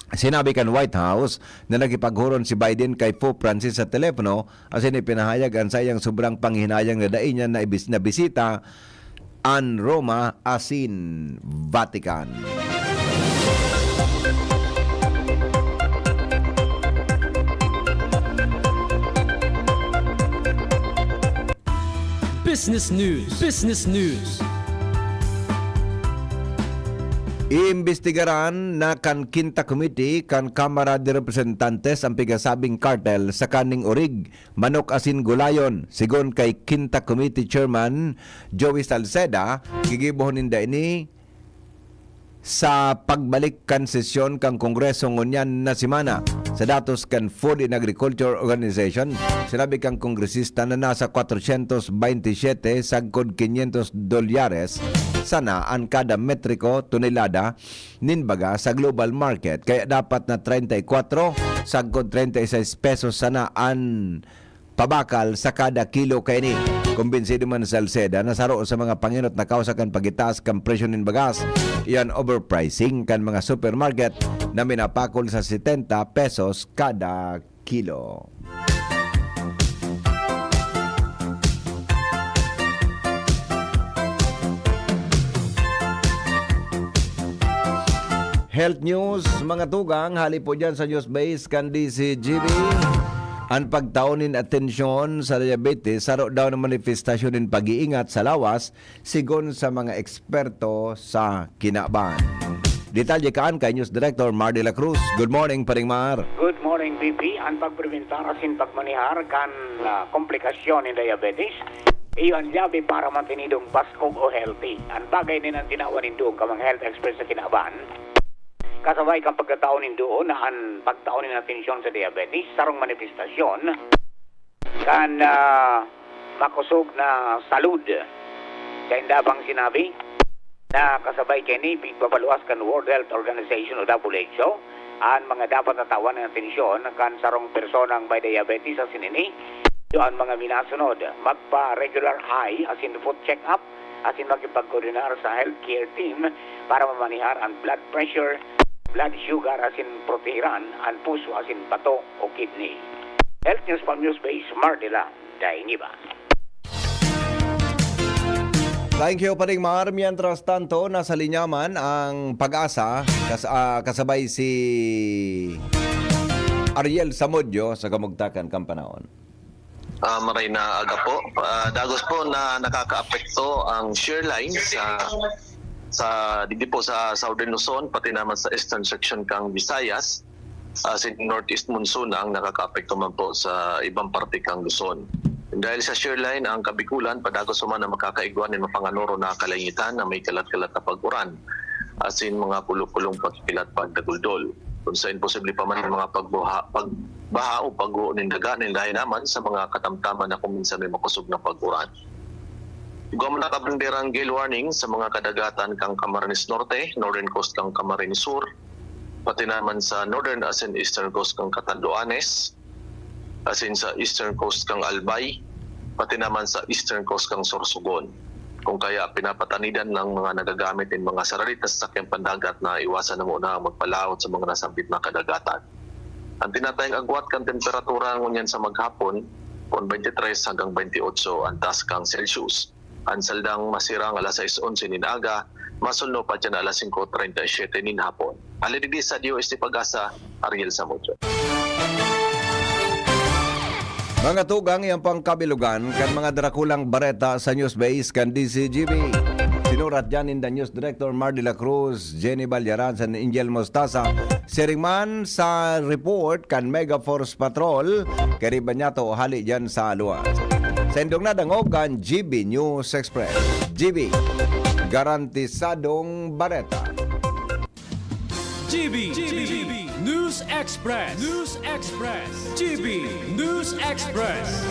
Sinabi kan White House na nakipaghuron si Biden kay Pope Francis sa telepono asin ipinahayag an saiyang sobrang panghihinayang na dai niya na ibis- nabisita an Roma asin Vatican. Business News. Business News. Iimbestigaran na kan Quinta Committee kan Kamara de Representantes ang pigasabing kartel sa kaning orig, manok asin gulayon, sigon kay Quinta Committee Chairman Joey Salceda. Gigibohon ninda ini sa pagbalik kan sesyon kan Kongreso ngunyan na semana. Sa datos kan Food and Agriculture Organization, sinabi kan kongresista na nasa kwatrosyentos baynte siyete sagkod kinyentos dolyares sana an kada metriko tonelada nin baga sa global market, kaya dapat na treinta y cuatro sagkod treinta y seis pesos sana an pabakal sa kada kilo kaini. Kumbinsido man si Salceda na saro sa mga pangenot na kawsa kan pagitaas kan presyo nin bagas, iyan overpricing kan mga supermarket na minapakol sa setenta pesos kada kilo. Health news, mga tugang, hali po dyan sa news base kan D C G B. An pagtao nin atensyon sa diabetes, saro daw na manifestasyon nin pag-iingat sa lawas, sigon sa mga eksperto sa kinaban. Detalye kaan kay News Director Mar de la Cruz. Good morning, Paring Mar. Good morning, B P. An pagprebentar asin pagmanehar kan, ah, komplikasyon nin diabetes, iyo an yabi para mantenidong baskog o healthy. An bagay na yan an tinawan nindo kan mga health experts sa kinaban. Kasabay kan pagkatao nindo na an pagtao nin atensyon sa diabetes, sarong manifestasyon kan, ah, makosog na salud. Sainda bang sinabi na kasabay kaini, pigpapaluwas kan World Health Organization o W H O an mga dapat na tawan nin atensyon kan sarong personang may diabetes asin ini, iyo an mga minasunod: magpa-regular eye asin foot check-up, asin makipagkoordinar sa healthcare team para mamanehar an blood pressure, blood sugar, asin protehiran an puso asin bato o kidney. Health News from Newsbase, Mar de la Dainiba. Thank you, Paring Mar. Mientras tanto, nasa linya man ang Pag-asa, kas-, ah, kasabay si Ariel Samudio sa kamugtakan kan panahon. Ah, maray na aga po. Ah, dagos po na nakakaapekto ang Shearline sa, sa, digdi po sa Southern Luzon, pati naman sa eastern section kang Visayas. Asin northeast monsoon ang nakakaapekto man po sa ibang parte kang Luzon. Dahil sa Shearline, ang Kabikulan, padagos pa man ang makakaigwa nin mapanganoro na kalangitan na may kalat-kalat na pag-uran, asin mga kulo-kulong pagkilat pagdaguldol. Kun sa imposible pa man ang mga pagbuha-, pagbaha o pagguho nin daga, nin lahi naman sa mga katamtaman na kung minsan may makosog na pag-uran. Igwa man nakabanderang gale warning sa mga kadagatan kan Camarines Norte, northern coast kan Camarines Sur, pati naman sa northern asin eastern coast kan Catanduanes, asin sa eastern coast kan Albay, pati naman sa eastern coast kan Sorsogon. Kung kaya, pinapatanidan ng mga nagagamit nin mga sarali na sasakyang pandagat na iwasan na muna ang magpalaot sa mga nasambit na kadagatan. An tinatayang agwat kan temperatura ngunyan sa maghapon, kun twenty-three hanggang twenty-eight an taas kan Celsius. An saldang masirang alas sais onse nin aga, masulno pa diyan alas singko treinta y siete nin hapon. Hali digdi sa D O S T Pag-asa, Ariel Samudio. Mga tugang, yan po an kabilugan kan mga drakulang bareta sa News Base kan D C G B. Sinurat diyan ninda News Director Mar de la Cruz, Jenny Balyaran, san Angel Mostaza. Siring man sa report kan Mega Force Patrol, kariban niya to hali diyan sa luwas. Sa indong nadangog kan G B News Express. G B, garantisadong bareta. G B, G B News Express. News Express. G B News Express.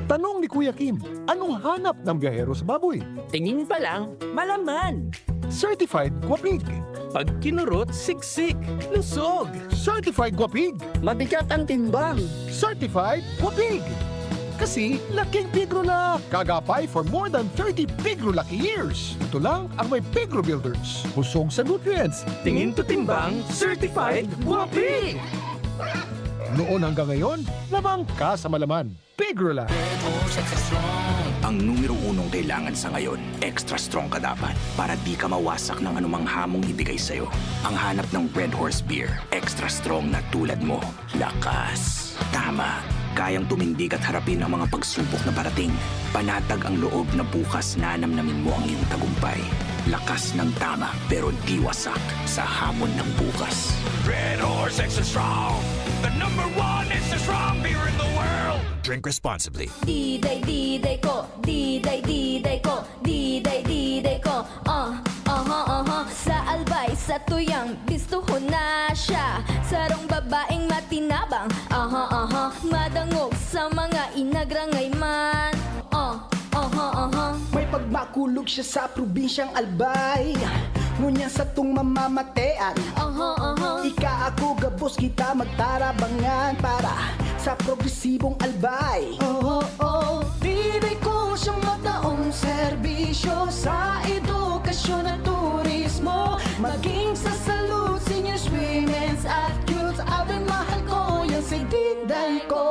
Tanong ni Kuya Kim, anong hanap ng biyahero sa baboy? Tingin pa lang, malaman. Certified Guapig. Pag kinurot, siksik, lusog. Certified Guapig. Mabigat ang timbang. Certified Guapig. Kasi laking Pigrula. Kagapay for more than thirty Pigrula years. Ito lang ang may Pigro Builders. Busog sa nutrients. Tingin to timbang, certified Guapig. Noon hanggang ngayon, labang ka sa malaman. Pigrula. Ang numero unong kailangan sa ngayon, extra strong ka dapat para di ka mawasak ng anumang hamong ibigay sa'yo. Ang hanap ng Red Horse Beer, extra strong na tulad mo. Lakas. Tama. Kayang tumindig at harapin ang mga pagsubok na parating. Panatag ang loob na bukas nanamnamin mo ang iyong tagumpay. Lakas ng tama, pero di wasak sa hamon ng bukas. Red Horse Extra Strong, the number one extra strong beer in the world. Drink responsibly. Diday, diday ko, diday, diday ko, diday, diday ko. Ah, aha, aha. Sa Albay, Sa tuyang bistuhon na siya, sarong babaeng matinabang, aha, aha, madangog sa mga inagrangay man. Ah, aha, aha. May pagmakulog siya sa probinsyang Albay, ngunyan satong mamamatean. Aha, aha. Ika ako gabos kita magtarabangan para sa progresibong Albay. Oh, oh, oh. Bibig ko siyang mataong serbisyo sa edukasyon at turismo, maging sa salud, seniors, women's at youth. Ave, mahal ko yan si Diday ko.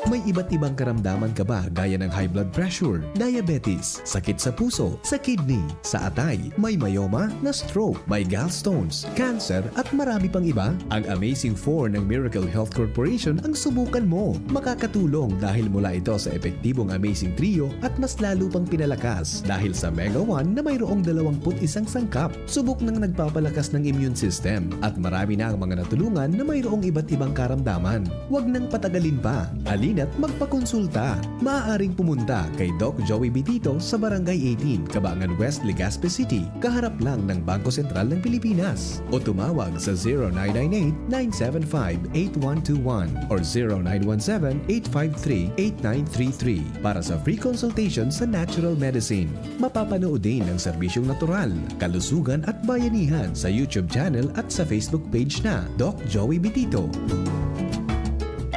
May iba't ibang karamdaman ka ba, gaya ng high blood pressure, diabetes, sakit sa puso, sa kidney, sa atay, may myoma, na-stroke, may gallstones, cancer, at marami pang iba? Ang Amazing four ng Miracle Health Corporation ang subukan mo. Makakatulong dahil mula ito sa epektibong Amazing Trio at mas lalo pang pinalakas dahil sa Mega one na mayroong dalawampu't isang sangkap. Subok nang nagpapalakas ng immune system at marami na ang mga natulungan na mayroong iba't ibang karamdaman. Huwag nang patagalin pa. Halina't magpakonsulta. Maaaring pumunta kay Doc Joey Bitito sa Barangay eighteen, Cabangan West, Legazpi City, kaharap lang ng Bangko Sentral ng Pilipinas. O tumawag sa zero nine nine eight, nine seven five, eight one two one or zero nine one seven, eight five three, eight nine three three para sa free consultation sa natural medicine. Mapapanood din ang serbisyong natural, kalusugan at bayanihan sa YouTube channel at sa Facebook page na Doc Joey Bitito.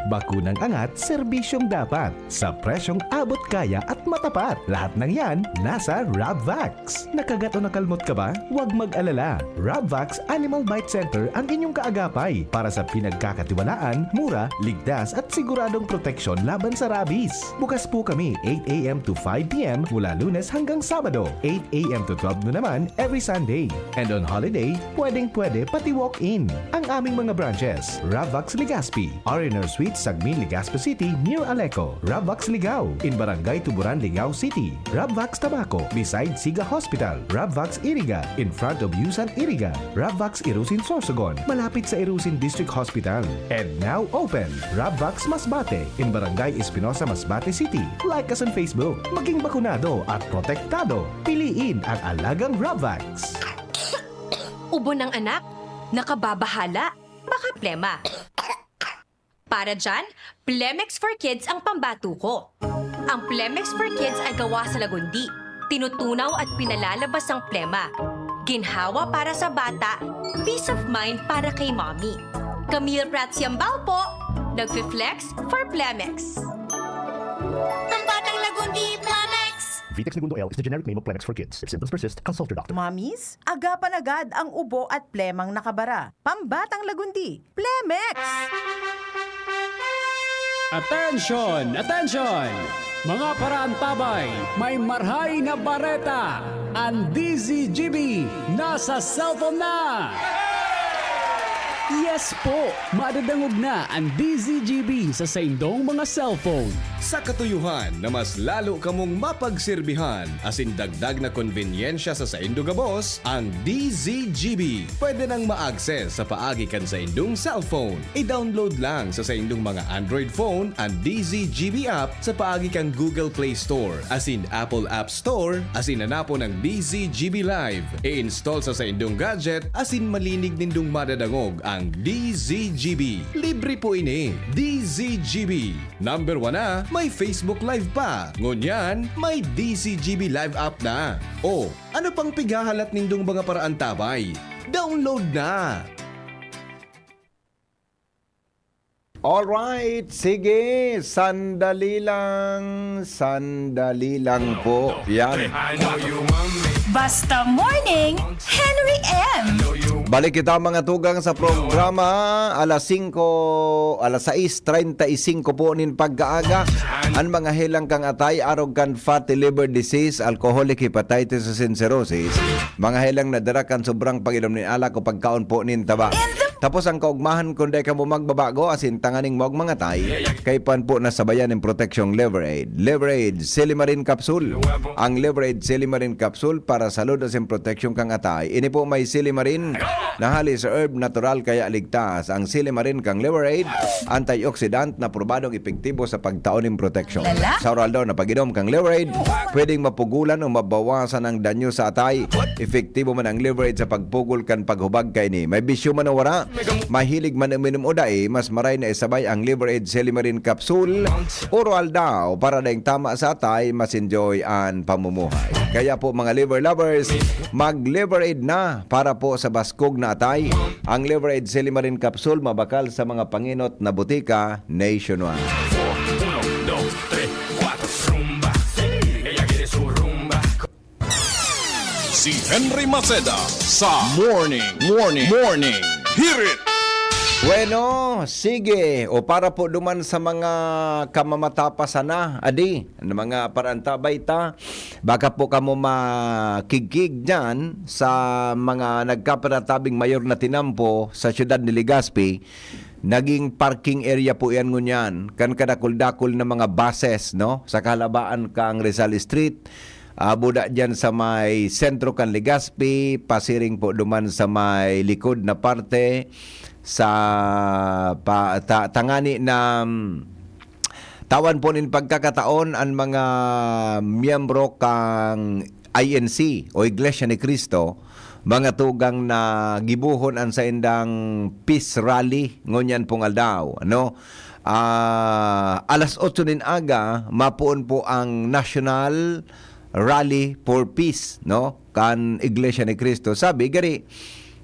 Bakunang angat, serbisyong dapat, sa presyong abot-kaya at matapat. Lahat ng yan nasa Rabvax. Nakagat o nakalmot ka ba? Huwag mag-alala. Rabvax Animal Bite Center ang inyong kaagapay para sa pinagkakatiwalaan, mura, ligtas at siguradong proteksyon laban sa rabies. Bukas po kami eight a m to five p m mula Lunes hanggang Sabado, eight a m to twelve noon naman every Sunday. And on holiday, pwedeng-pwede pati walk-in. Ang aming mga branches, Ravvax Legazpi, R and R Suite, Sagmin, Legazpi City, near Aleco, Ravvax Ligao, in Barangay Tuburan, Ligao City, Ravvax Tabaco, beside Siga Hospital, Ravvax Iriga, in front of Yusan Iriga, Ravvax Irusin Sorsogon, malapit sa Irusin District Hospital. And now open, Ravvax Masbate, in Barangay Espinosa, Masbate City. Like us on Facebook. Maging bakunado at protektado. Piliin ang alagang Ravvax. Ubo ng anak, nakababahala, baka plema. Para dyan, Plemex for Kids ang pambato ko. Ang Plemex for Kids ay gawa sa lagundi, tinutunaw at pinalalabas ang plema. Ginhawa para sa bata, peace of mind para kay mommy. Camille Prats Yambao po, nagfi-flex for Plemex. Pambatang lagundi, Plemex! Vitex Negundo L is the generic name of Plemex for Kids. If symptoms persist, consult your doctor. Mommies, agapan agad ang ubo at plemang nakabara. Pambatang lagundi, Plemex! Attention! Attention! Mga paraantabay, may marhay na bareta! Ang D Z G B nasa cellphone na! Yes po! Madadangog na ang D Z G B sa saindong mga cellphone. Sa katuyuhan na mas lalo kamong mapagsirbihan, asin dagdag na konbenyensya sa saindo gabos, ang D Z G B pwede nang ma-access sa paagi kan saindong cellphone. I-download lang sa saindong mga Android phone ang D Z G B app sa paagi kan Google Play Store asin Apple App Store, asin hanapon ang D Z G B Live. I-install sa saindong gadget asin malinig nindong madadangog ang D Z G B. Libre po ini. D Z G B. Number one na, may Facebook Live pa. Ngunyan, may D Z G B Live app na. O, ano pang pighahalat nindong mga paraantabay? Download na! Alright, sige, sandali lang, sandali lang po. Yan. Basta Morning, Henry M. Balik kita, mga tugang, sa programa. Alas singko, alas sais treinta y cinco po nin pagkaaga. An mga helang kan atay, arog kan fatty liver disease, alcoholic hepatitis asin cirrhosis, mga helang nadara kan sobrang pag-inom nin alak o pagkaon po nin taba. In the Tapos ang kaugmahan, kung dai kamo magbabago, asin tanganing maog mangatay, kaipuhan po na sabayan nin proteksyong Liver Aid. Liver Aid Silimarin Capsule. Ang Liver Aid Silimarin Capsule para salud asin proteksyon kan atay. Ini po may silimarin na hali sa herb, natural kaya ligtas. Ang silimarin kan Liver Aid, antioxidant na probadong epektibo sa pagtao nin proteksyon. Lala? Sa oral daw na pag-inom kan Liver Aid, pwedeng mapugulan o mabawasan ang danyo sa atay. Epektibo man ang Liver Aid sa pagpugol kan paghubag kaini. May bisyo man o wara, mahilig man uminom o dai, mas maray na isabay ang Liver Aid Silimarin Capsule. Oral daw, para daing tama sa atay, mas enjoy an pamumuhay. Kaya po, mga liver lovers, mag-Liver Aid na para po sa baskog na atay. Ang Liver Aid Silimarin Capsule mabakal sa mga pangenot na botika nationwide. Uno, dos, tres, cuatro, rumba. Sí, ella quiere su rumba. Si Henry Maceda sa Morning, Morning, Morning Hirit. Bueno, sige. O para po duman sa mga kamamatapasana, adi, na mga paranta baita, baka po kamo makigkig dyan sa mga nagkapiratabing mayor na tinampo sa siyudad ni Legazpi. Naging parking area po yan ngunyan kan kadakul-dakul na mga buses, no? Sa kahalabaan kang Rizal Street, abo da dyan sa may sentro kan Legazpi, pasiring po duman sa may likod na parte, sa pa, ta, tangani na, mm, tawan po nin pagkakataon an mga miyembro kang I N C o Iglesia ni Cristo, mga tugang, na gibohon an saindang peace rally ngunyan pong aldaw, ano? Ah, alas otso nin aga, mapoon po ang National Rally for Peace, no? Kan Iglesia ni Cristo. Sabi, gari,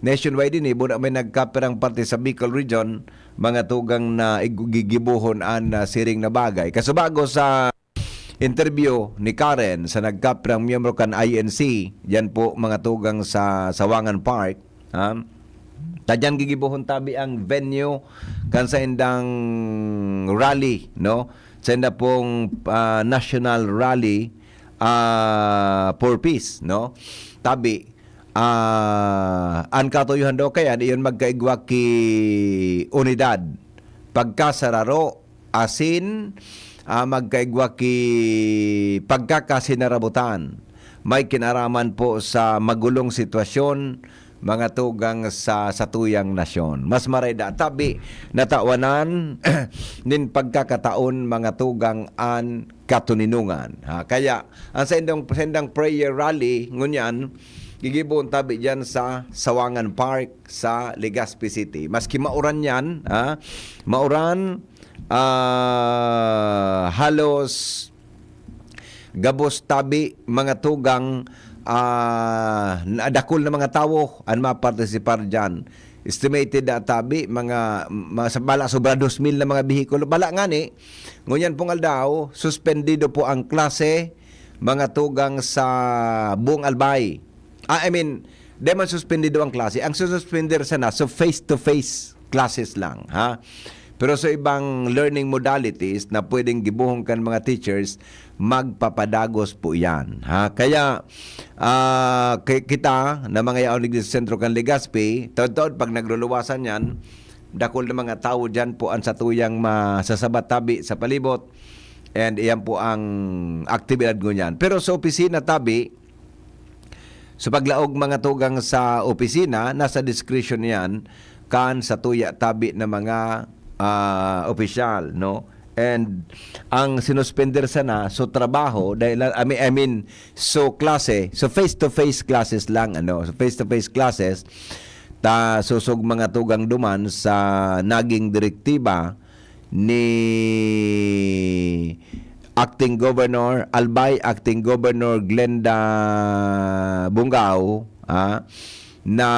nationwide ini, ibo na may nagkapirang parte sa Bicol Region, mga tugang, na ig-, gigibohon an, ah, siring na bagay. Kasubago sa interview ni Karen sa nagkapirang miyembro kan I N C, yan po, mga tugang, sa Sawangan Park, ha? Ta dyan gigibohon tabi ang venue kan saindang rally, no? Sainda pong, ah, national rally, ah, for peace, no? Tabi, ah, an katuyohan daw kayan, iyon magkaigwa ki unidad, pagkasararo, asin, ah, magkaigwa ki pagkakasinarabotan. May kinaraman po sa magulong sitwasyon, mga tugang, sa satuyang nasyon. Mas maray da tabi na tawanan nin pagkakataon, mga tugang, an katoninongan. Ha, kaya, ang saindang, saindang prayer rally ngunyan, gigibohon tabi diyan sa Sawangan Park sa Legazpi City. Maski mauran yan, ha, mauran, ah, halos gabos tabi, mga tugang, ah, na, dakul na mga tawo an mapartisipar diyan. Estimated na tabi, mga, mga sa bala, sobra dos mil na mga behikulo. Bala ngani, ngunyan pong aldaw, suspendido po ang klase, mga tugang, sa buong Albay. Ah, I mean, di man suspendido ang klase. Ang sususpender sana, so face-to-face classes lang, ha? Pero sa ibang learning modalities na pwedeng gibohon kan mga teachers, magpapadagos po yan, ha? Kaya, ah, ki-, kita na mga yaon digdi sa sentro kan Legazpi, taod-taod pag nagluluwasan yan, dakul na mga tawo dyan po ang satuyang masasabat tabi sa palibot. And iyan po ang aktibidad ngunyan. Pero sa opisina tabi, sa paglaog, mga tugang, sa opisina, nasa discretion yan kan satuya tabi na mga, ah, opisyal, no? And ang sinuspender sana, so trabaho, dahil, I mean, I mean, so klase, so face-to-face classes lang, ano? So face-to-face classes, ta susog, mga tugang, duman sa naging direktiba ni Acting Governor, Albay Acting Governor Glenda Bungao, ah, na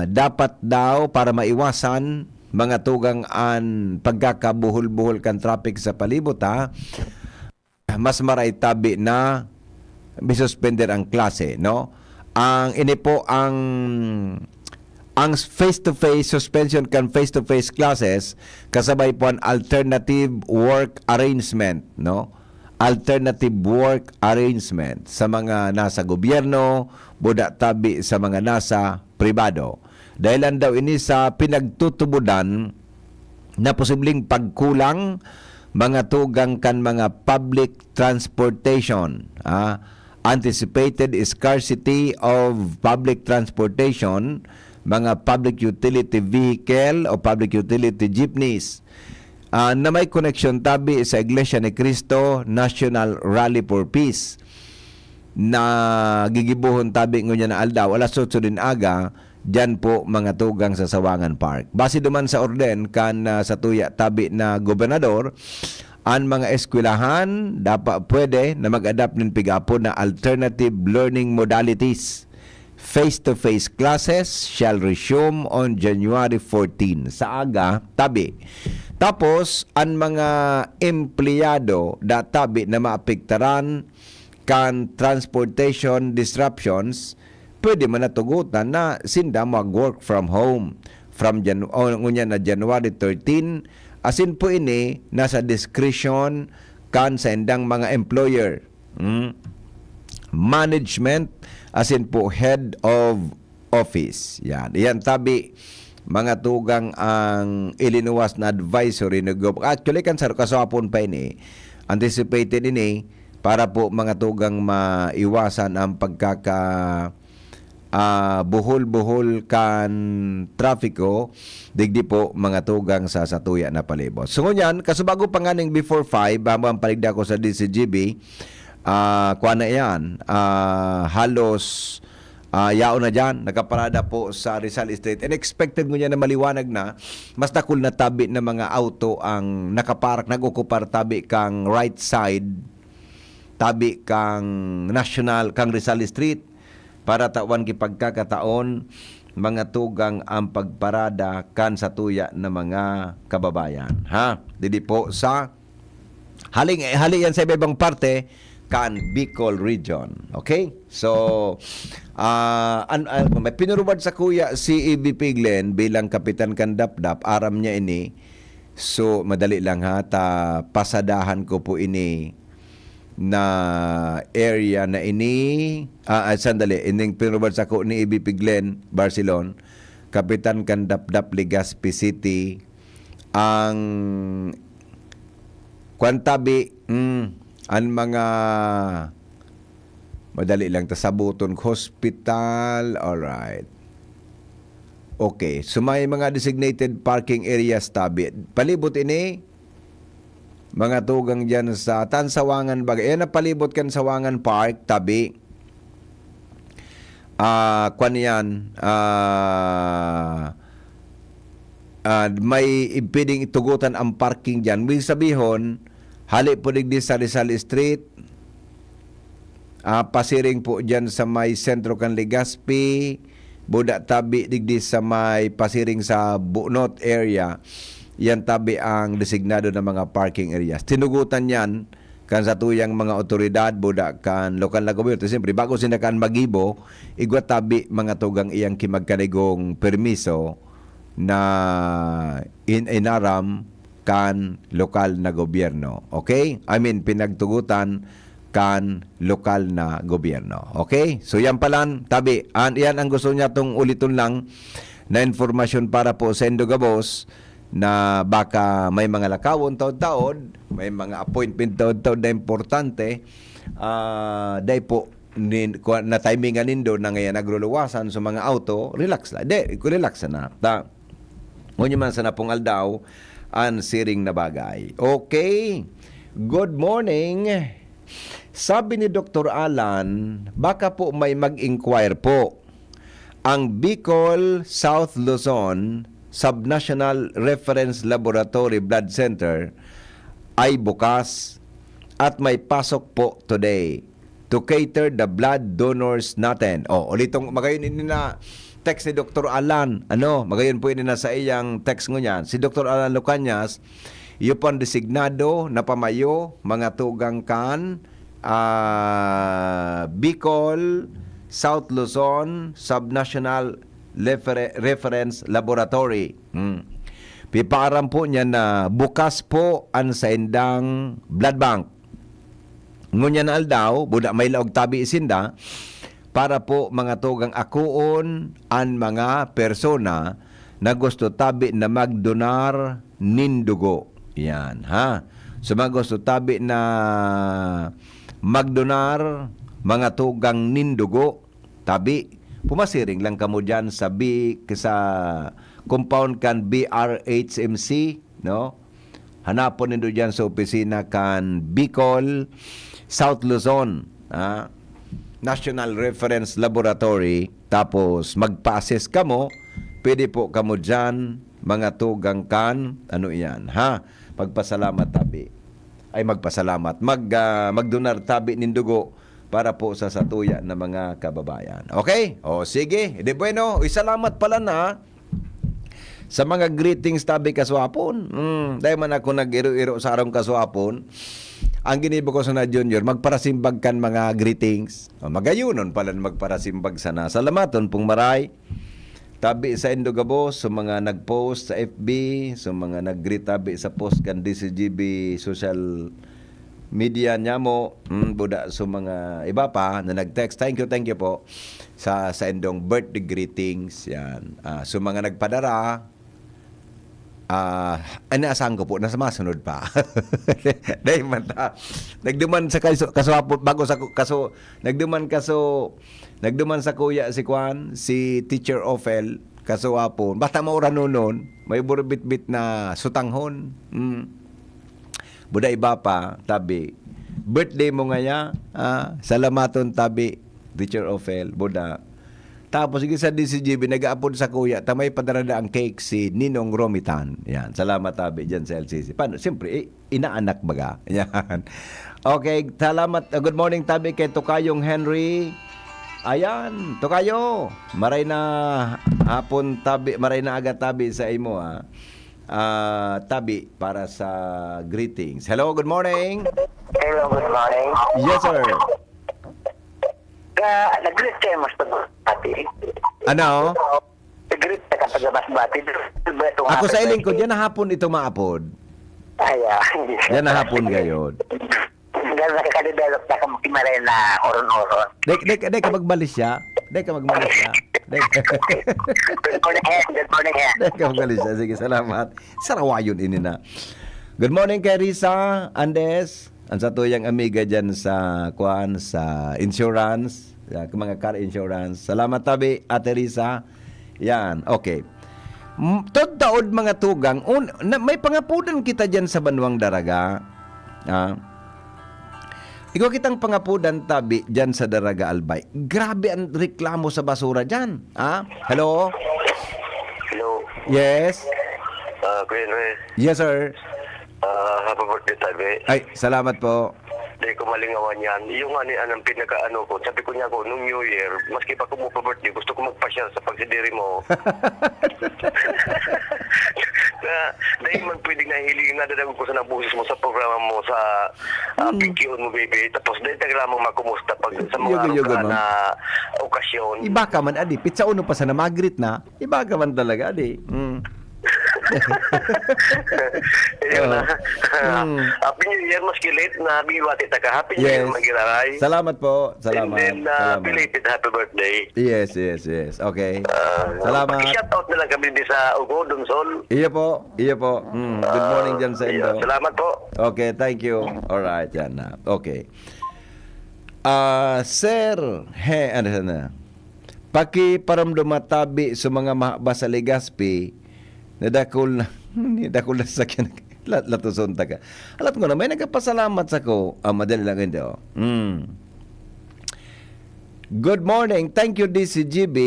dapat daw, para maiwasan, mga tugang, an pagkakabuhol-buhol kan traffic sa palibot, ha, mas maray tabi na misuspender ang klase, no? Ang, ini po ang, ang face-to-face suspension kan face-to-face classes, kasabay po an alternative work arrangement, no? alternative work arrangement sa mga nasa gobyerno, buda tabi sa mga nasa pribado. Dahilan daw ini sa pinagtutubodan na posibleng pagkulang mga tugang kan mga public transportation, ah, anticipated scarcity of public transportation, mga public utility vehicle o public utility jeepneys, ah, na may koneksyon tabi sa Iglesia ni Cristo National Rally for Peace na gigibohon tabi ngunyan na aldaw, alas otso nin aga, diyan po mga tugang sa Sawangan Park. Base duman sa orden kan, ah, satuya tabi na gobernador, an mga eskwelahan dapat pwede na mag-adapt nin pigapod na alternative learning modalities. Face-to-face classes shall resume on January fourteen, sa aga, tabi. Tapos, an mga empleyado da tabi na maapektaran kan transportation disruptions, pwede man natugutan na sinda mag-work from home from Jan-, o, ngunyan na January thirteen, asin po ini nasa discretion kan saindang mga employer. Hmm. Management, asin po head of office. Yan. Yan tabi, mga tugang, ang ilinuwas na advisory ni Gob. Actually, kan sa kaswapon pa ini, anticipated ini para po mga tugang maiwasan ang pagkaka, ah, buhol-buhol kan trapiko, digdi po mga tugang sa satuya na palibot. So, ngunyan, kasubago pa nganing before five, habang paligda ko sa D C G B, ah, kuwan na yan, ah, halos, ah, yaon na dyan, nakaparada po sa Rizal Street. And expected ngunyan na maliwanag na, mas dakul na tabi na mga auto ang nakaparak, nag-okupar tabi kang right side, tabi kang National, kang Rizal Street, para tawan ki pagkakataon, mga tugang ang pagparada kan satuya na mga kababayan. Ha? Didi po sa, hali, hali yan sa iba-ibang parte kan Bicol Region. Okay? So, ah, an, an, may pinurubad sa kuya si E B P Glenn bilang kapitan kan Dapdap, aram niya ini. So, madali lang ha, ta pasadahan ko po ini na area na ini. Ah, ah, sandali, ining pinurubad sako ni E B P Glenn Barcelon, kapitan kan Dapdap, Legazpi City, ang kwan tabi, mm, an mga, madali lang ta sabuton, hospital, alright. Okay, so may mga designated parking areas tabi. Palibot ini, mga tugang diyan sa Tansawangan, baga. Ayan, napalibot kan Sawangan Park, tabi. Ah, kwan yan, ah, ah, may pwedeng itugutan ang parking diyan. Ibig sabihon, hali po digdi sa Rizal Street, ah, pasiring po diyan sa may sentro kan Legazpi, buda tabi digdi sa may pasiring sa Bunot area. Yan tabi ang designado na mga parking areas. Tinugutan yan kan satuyang mga otoridad, buda kan lokal na gobyerno. Siyempre, bago sinda kan magibo, igwa tabi mga tugang iyang kimagkanigong permiso na in-, inaram kan lokal na gobyerno. Okay? I mean, pinagtugutan kan lokal na gobyerno. Okay? So, yan palan, tabi. An, yan ang gusto niya tong uliton lang na informasyon para po sa indo gabos na baka may mga lakawon taod-taod, may mga appointment taod-taod na importante, ah, dai po nin, kwa, na timingan nindo na ngayon nagluluwasan sa mga auto, relax la. Di, relax na. Ta, ngunyan man sa napong aldaw, ang siring na bagay. Okay. Good morning. Sabi ni Doktor Alan, baka po may mag-inquire po. Ang Bicol South Luzon Subnational Reference Laboratory Blood Center ay bukas at may pasok po today to cater the blood donors natin. O, ulitong, magayon ini na text ni Doktor Alan. Ano, magayon po ini na sa iyang text ngunyan. Si Doktor Alan Lucanyas, iyo po ang designado na pamayo, mga tugang kan, ah, Bicol, South Luzon, Subnational Refere-, Reference Laboratory. Hmm. Pipaaram po niya na bukas po ang saindang blood bank. ngunyan na aldaw, buda may laog tabi sinda, para po mga tugang akoon an mga persona na gusto tabi na magdonar nin dugo. Yan, ha? So, mga gusto tabi na magdonar, mga tugang nin dugo, tabi, pumasiring lang kamo diyan sa B-, sa compound kan B R H M C, no? Hanapon nindo diyan sa opisina kan Bicol, South Luzon, ah, National Reference Laboratory. Tapos magpa-assess kamo, pwede po kamo diyan, mga tugang kan, ano iyan, ha? Magpasalamat tabi. Ay, magpasalamat. Mag, ah, magdonar tabi nin dugo para po sa satuya na mga kababayan. Okay? O, sige. De bueno, uy, salamat pala na sa mga greetings tabi kaswapon. Hmm, dahil man ako nag-iro-iro sa arong kaswapon, ang ginibo ko sana, Junior, magparasimbag kan mga greetings. O, magayonon pala na magparasimbag sana. Salamaton pong maray. Tabi saindo gabos, sa mga nag-post sa F B, sa mga nag-greet tabi sa post kan D C G B social media nyamo, mm, buda sa mga iba pa na nag-text. Thank you, thank you po sa saindong birthday greetings. Yan. Ah, sa mga nagpadara, ah, inaasahan ko po na sa masunod pa. Dahil man ta, nagduman sa kaso, kaso, bago sa ku-, kaso, nagduman kaso, nagduman sa kuya si Kwan, si Teacher Ophel, kaso hapon. Basta mauranonon, may burbitbit na sutanghon. Mm. Buda iba pa, tabi. Birthday mo ngaya, ah, salamaton tabi, Teacher Ophel, buda. Tapos, sige sa D C G B, nag-aapod sa kuya, ta may padarada ang cake si Ninong Romitan. Yan, salamat tabi dyan sa L C C. Paano? Siyempre, eh, inaanak baga. Yan. Okay, salamat. Uh, good morning, tabi kay Tokayong Henry. Ayan, Tokayo. Maray na hapon, tabi, maray na aga, tabi sa imo, ah. Ah, tabi para sa greetings. Hello, good morning. Hello, good morning. Yes, sir. Ka, nag-greet kayo mas pag-ati. Ano? Nag-greet ka kapag mas bati. Ako sa iling ko, diyan na hapon ito maapod. Ay, ah. Diyan na hapon gayod. Dahil nakakadevelop na kami si Marena, oron-oron. Dek, dek, dek ka magbalis siya. Dek ka magbalis siya. Dek. Good morning, Hen. Good morning, Hen. Dek ka magbalis siya. Sige, salamat. Sarawayon ini na. Good morning kay Risa Andes. Ang satuyang amiga dyan sa, kuan, sa insurance, sa mga car insurance. Salamat tabi, Ate Risa. Yan, okay. M- Tod taod mga tugang, un, na, may pangapudan kita dyan sa Banwang Daraga. Ah. Ikaw kitang pangapudan tabi dyan sa Daraga Albay. Grabe ang reklamo sa basura dyan. Ah? Hello? Hello. Yes? Ah, Kuya Henry. Yes, sir. Ah, happy birthday, tabi. Ay, salamat po. Di ko malingawan yan. Yung nga ni anong pinaka-ano ko, sabi ko niya ko, nung New Year, maski pa ko mo pa-birthday, gusto ko magpa-share sa pagsidiri mo. Na, dahil man pwedeng nahiling, nadadagog ko sa boses mo sa programa mo sa uh, P Q mo, baby. Tapos dahil tayo lamang makumusta pag sa mga Yugo-yugo, lugar ma'am. Na okasyon. Iba ka man, adi. Pitsa uno pa sana magrit na. Iba ka man talaga, adi. Mm. Yun na. Mm. Happy New Year, maski late na, biwati ta ka. Happy New Year, Yes. Magiraray. Salamat po. And Salamat. then, uh, Salamat. Belated happy birthday. Yes, yes, yes. Okay. Uh, Salamat. Shout out na lang kami din sa Ugo, Donsol. Iyo po. Iyo po. Mm. Good morning dyan sa Iyo, indo. Salamat po. Okay, thank you. All right, yan na. Okay. Ah, sir, he, ano na? Pakiparamdom matabi sa mga mahaba sa Legazpi na dakul na, ni dakul na sasakyan. La-, latuson ta ka. Alat ko na, may nagkapasalamat sa ko. Ah, madali lang hindi, oh. Mm. Good morning. Thank you, D C G B,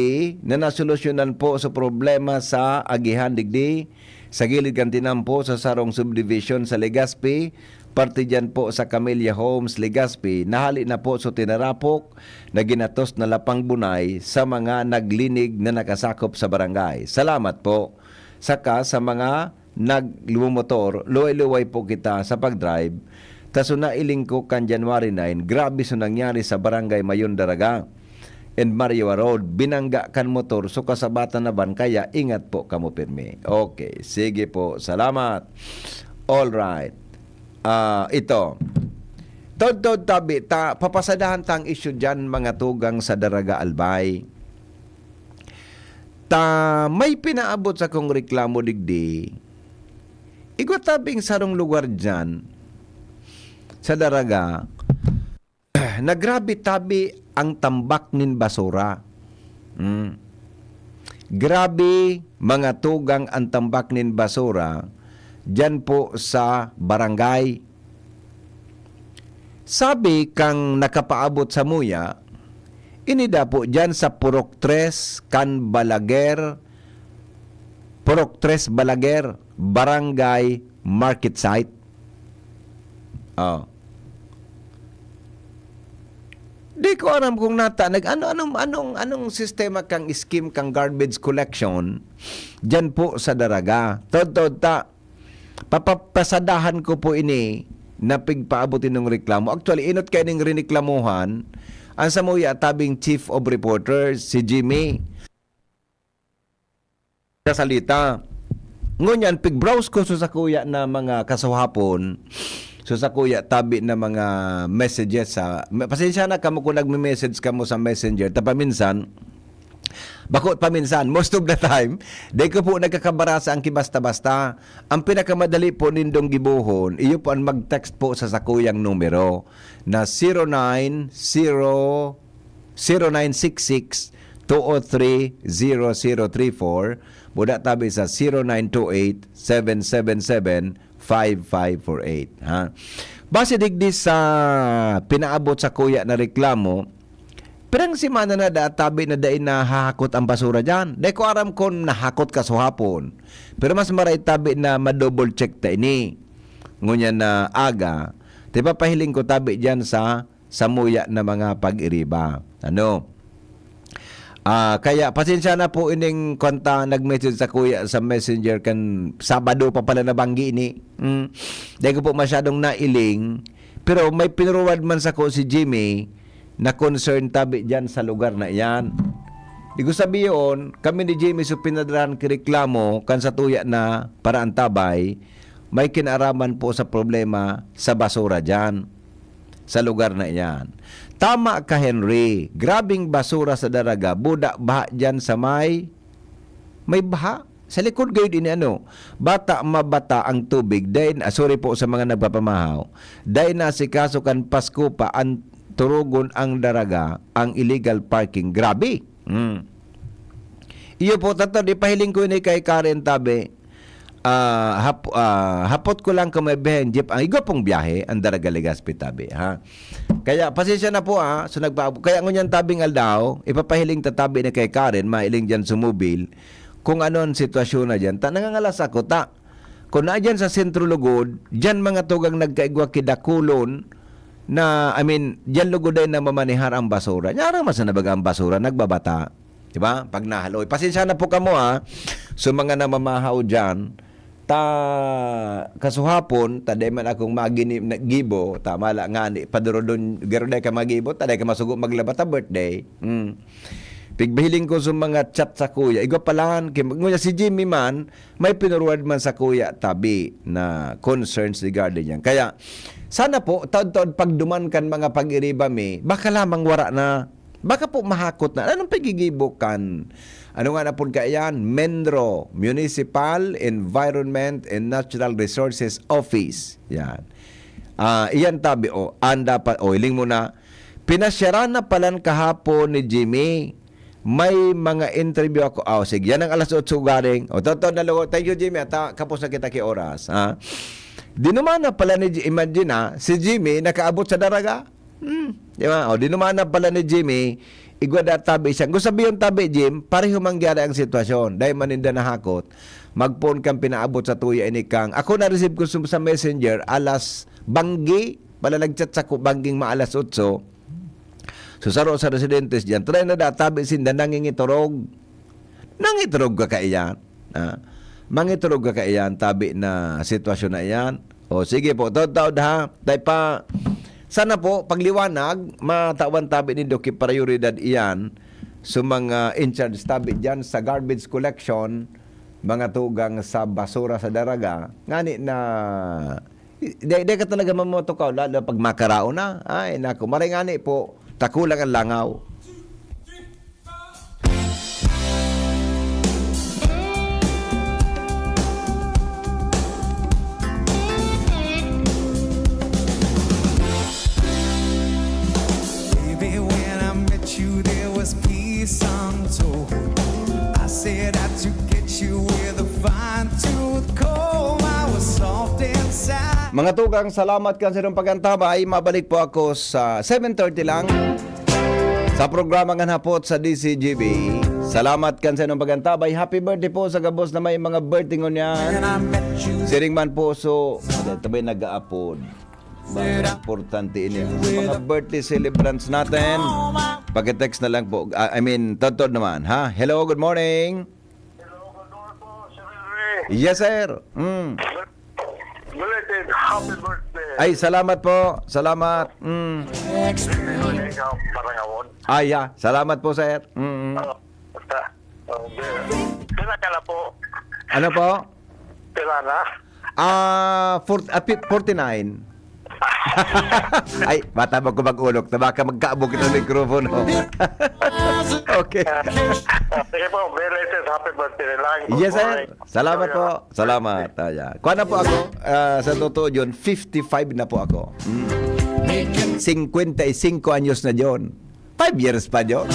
na nasolusyonan po sa problema sa agihan digdi sa gilid kan tinampo sa sarong subdivision sa Legazpi, parte dyan po sa Camellia Homes, Legazpi. Nahali na po sa tinarapok na ginatos na lapang bunay sa mga naglinig na nakasakop sa barangay. Salamat po. Saka sa mga naglumotor, luway-luway po kita sa pag-drive. Ta so nailing ko kan January nine, grabe so nangyari sa Barangay Mayon Daraga and Mario Road. Binangga kan motor so kasabatan na van, kaya ingat po kamo pirmi. Okay, sige po. Salamat. All right. Ah, ito. Taud-taud tabi ta, papasadahan ta ang isyu diyan, mga tugang sa Daraga, Albay. Ta may pinaabot sakong reklamo digdi. Igwa tabing sarong lugar diyan sa Daraga, na grabe tabi ang tambak nin basura. Mm. Grabe, mga tugang, ang tambak nin basura diyan po sa barangay. Sabi kang nakapaabot samuya, ini daw po diyan sa Purok tres kan Balaguer, Purok tres Balaguer, Barangay Market Site. Oh. Di ko aram kung nata, nag, ano, anong, anong, anong sistema kang scheme kang garbage collection diyan po sa Daraga. Taud-taud ta, papapasadahan ko po ini na pigpaabot inong reklamo. Actually, inot kaining riniklamuhan, ang samuya tabing chief of reporters, si Jimmy. Sa salita. Ngunyan, pig-browse ko sa sakuya na mga kasuhapon, sa sakuya tabi na mga messages sa, pasensya na kamo kung nagme-message kamo sa Messenger, ta paminsan, bako paminsan, most of the time, di ko po nagkakabarasa ang kibasta-basta. Ang pinakamadali po nindong gibohon, iyo po ang mag-text po sa sakuyang numero na zero nine zero, zero nine six six, two oh three, zero zero three four, buda tabi sa zero nine two eight, seven seven seven, five five four eight, ha? Base digdi sa pinaabot sakuya na reklamo, pirang semana na da tabi na dai nahahakot ang basura diyan. Dai ko aram kung nahakot kasuhapon, pero mas maray tabi na ma-double check ta ini. Ngunyan na aga, ti papahiling ko tabi diyan sa samuya na mga pag-iriba. Ano? Ah, kaya pasensya na po ining kwanta nag-message sakuya sa Messenger kan Sabado pa pala nabanggi ini. Mm. Dai ko po masyadong nailing, pero may pinurwad man sako si Jimmy na concern tabi diyan sa lugar na iyan. Igo sabiyon, kami ni Jimmy so pinadrahan ki reklamo kan satuya na paraantabay, may kinaaraman po sa problema sa basura diyan, sa lugar na iyan. Tama ka, Henry. Grabing basura sa Daraga, buda baha diyan sa may, may baha. Sa likod gayud ini, ano, bata mabata ang tubig. Dahil, ah, sorry po sa mga nagpapamahaw. Dahil nasikaso kan Pasko pa ang turugon ang Daraga, ang illegal parking. Grabe. Mm. Iyo po, tato, di pahiling ko ini kay Karen tabi. Ah, hap-, ah, hapot ko lang kung may biyahe ang jeep. Ang igwa pong biyahe, ang Daraga Legazpi tabi, ha? Kaya, pasensya na po, ha? So, nagpa-, kaya ngunyan tabing aldaw, ipapahiling ta tabi na kay Karen, mailing diyan sumubil, kung ano ang sitwasyon na diyan. Ta, nangangalas ako, ta, kung na diyan sa sentro lugod, diyan mga tugang nagkaigwa kidakulon na, I mean, diyan lugod ay namamanihar ang basura. Nyara mas na baga ang basura, nagbabata. Di ba? Pag nahaloy. Pasensya na po kamo, ha. So, mga namamahaw diyan, ta kasuhapon, ta dai man akong magini-, na-, gibo, ta mala nga ni, padurodon, garo dai ka magibo, ta dai ka masugo maglaba ta birthday. Mm. Pigbahiling ko sa mga chat sakuya. Igwa pa lang, kim-, ngunya si Jimmy man, may pinurwad man sakuya tabi na concerns regarding yan. Kaya, sana po, taod-taod pagduman kan mga pag-iriba mi, baka lamang wara na, baka po mahakot na. Anong pagigibo kan? Ano nga na po kaya yan? MENRO, Municipal Environment and Natural Resources Office. Yan. Ah, iyan tabi, o, anda pa, o, hiling mo na, pinasyaran na palan kahapon ni Jimmy. May mga interview ako. Ah, sige, yan ang alas otso galing. O, totoo na lugo. Thank you, Jimmy. At, ah, kapos na kita ki oras, ha? Dinumana pala ni Ji-, imagine, ha, si Jimmy nakaabot sa Daraga. Hmm, di ba? O, dinumana pala ni Jimmy, igwa da tabi siya. Kung sabihin tabi, Jim, pareho mangyari ang sitwasyon. Dahil maninda nahakot, magpoon kang pinaabot sa tuya ini kang. Ako na-receive ko sa, sa messenger, alas banggi, pala nag-chat sa ko, bangging maalas otso. So, saro sa residentes diyan, try na da, tabi sinda, nangingiturog. Nangiturog ka kaiyan. Ah, mangiturog ka kaiyan, tabi na sitwasyon na iyan. O, sige po, taod-taod ha. Dahil pa, sana po, pagliwanag, matawan tabi ni Doc, ki prioridad iyan. So, mga in charge tabi diyan sa garbage collection, mga tugang sa basura sa Daraga, ngani na Di, di ka talaga mamatukaw, lalo pag makaraon na. Ay, naku, maray ngani po, takulang ang langaw. Baby, when I met you, there was peace untold. I said I'd to get you with a fine tooth comb. I was soft inside. Mga tugang, salamat kan sa inyong pag-antabay. Mabalik po ako sa seven thirty lang sa programa Ngan Hapot sa D C G B. Salamat kan sa inyong pag-antabay. Happy birthday po sa gabos na may mga birthday ngunyan. Siring man po, so, ito ba'y nag-aapod? Mga importante ini. Mga birthday celebrants natin. Paki-text na lang po. Ah, I mean, totoo naman, ha? Hello, good morning. Hello, good morning po, Sir Henry. Yes, sir. Mm. Belated happy birthday. Ay, salamat po. Salamat. Mm. Ikaw, Barangawon. Ay, yeah. Salamat po, sir. Mm. Oh, basta. Oh, be-, pila ka na po? Ano po? Pila na? Ah, four, ah, pi-, forty-nine. Ay, bata mo ko mag-ulok. Baka magkaabog itong mikropono. Okay. Sige po, belated happy birthday na lang. Yes, sir. Salamat po. Salamat. Ah, yeah. Kuha na po ako. Ah, sa totoo yun, fifty-five na po ako. Mm. Cincuenta y cinco anyos na yun. Five years pa yun.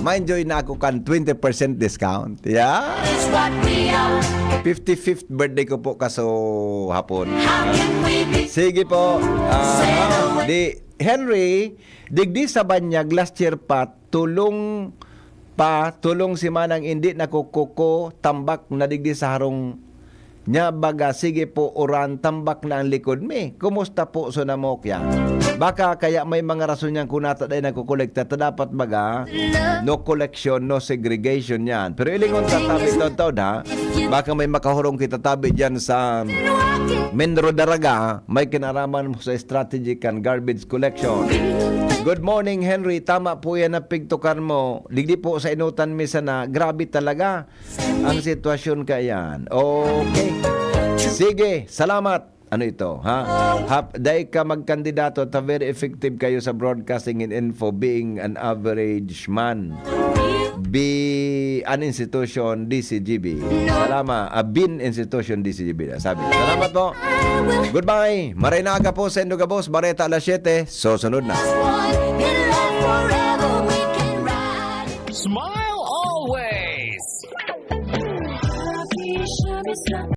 Ma-enjoy na ako kan twenty percent discount. Yeah. Is what we are. Fifty-fifth birthday ko po kaso hapon. How can we be Sige po. Ah, Say no. Di, Henry, digdi sa Banyag last year pa, tulong pa, tulong si Manang, hindi nakukuko, tambak na digdi sa harong niya, baga, sige po, uran, tambak na ang likod mi. Kumusta po, so namok yan? Baka kaya may mga rason yan kung nata dahil nagkukolekta, ta dapat baga, no collection, no segregation yan. Pero ilingon ta tabi taon-taon, ha? Baka may makahurong kita tabi dyan sa Menro Daraga, may kinaraman mo sa strategy kan garbage collection. Good morning, Henry. Tama po yan na pigtukan mo. Digdi po sa inutan mi sana. Grabe talaga ang sitwasyon kayan. Okay. Sige, salamat. Ano ito, ha? Hap, dai ka magkandidato, ta very effective kayo sa broadcasting and info, being an average man. Be an institution, D C G B. Salama, a bin institution, D C G B na sabi. Salamat po. Goodbye. Maray na aga po sa Indo Gabos, Bareta alas siyete. Susunod na. Smile always.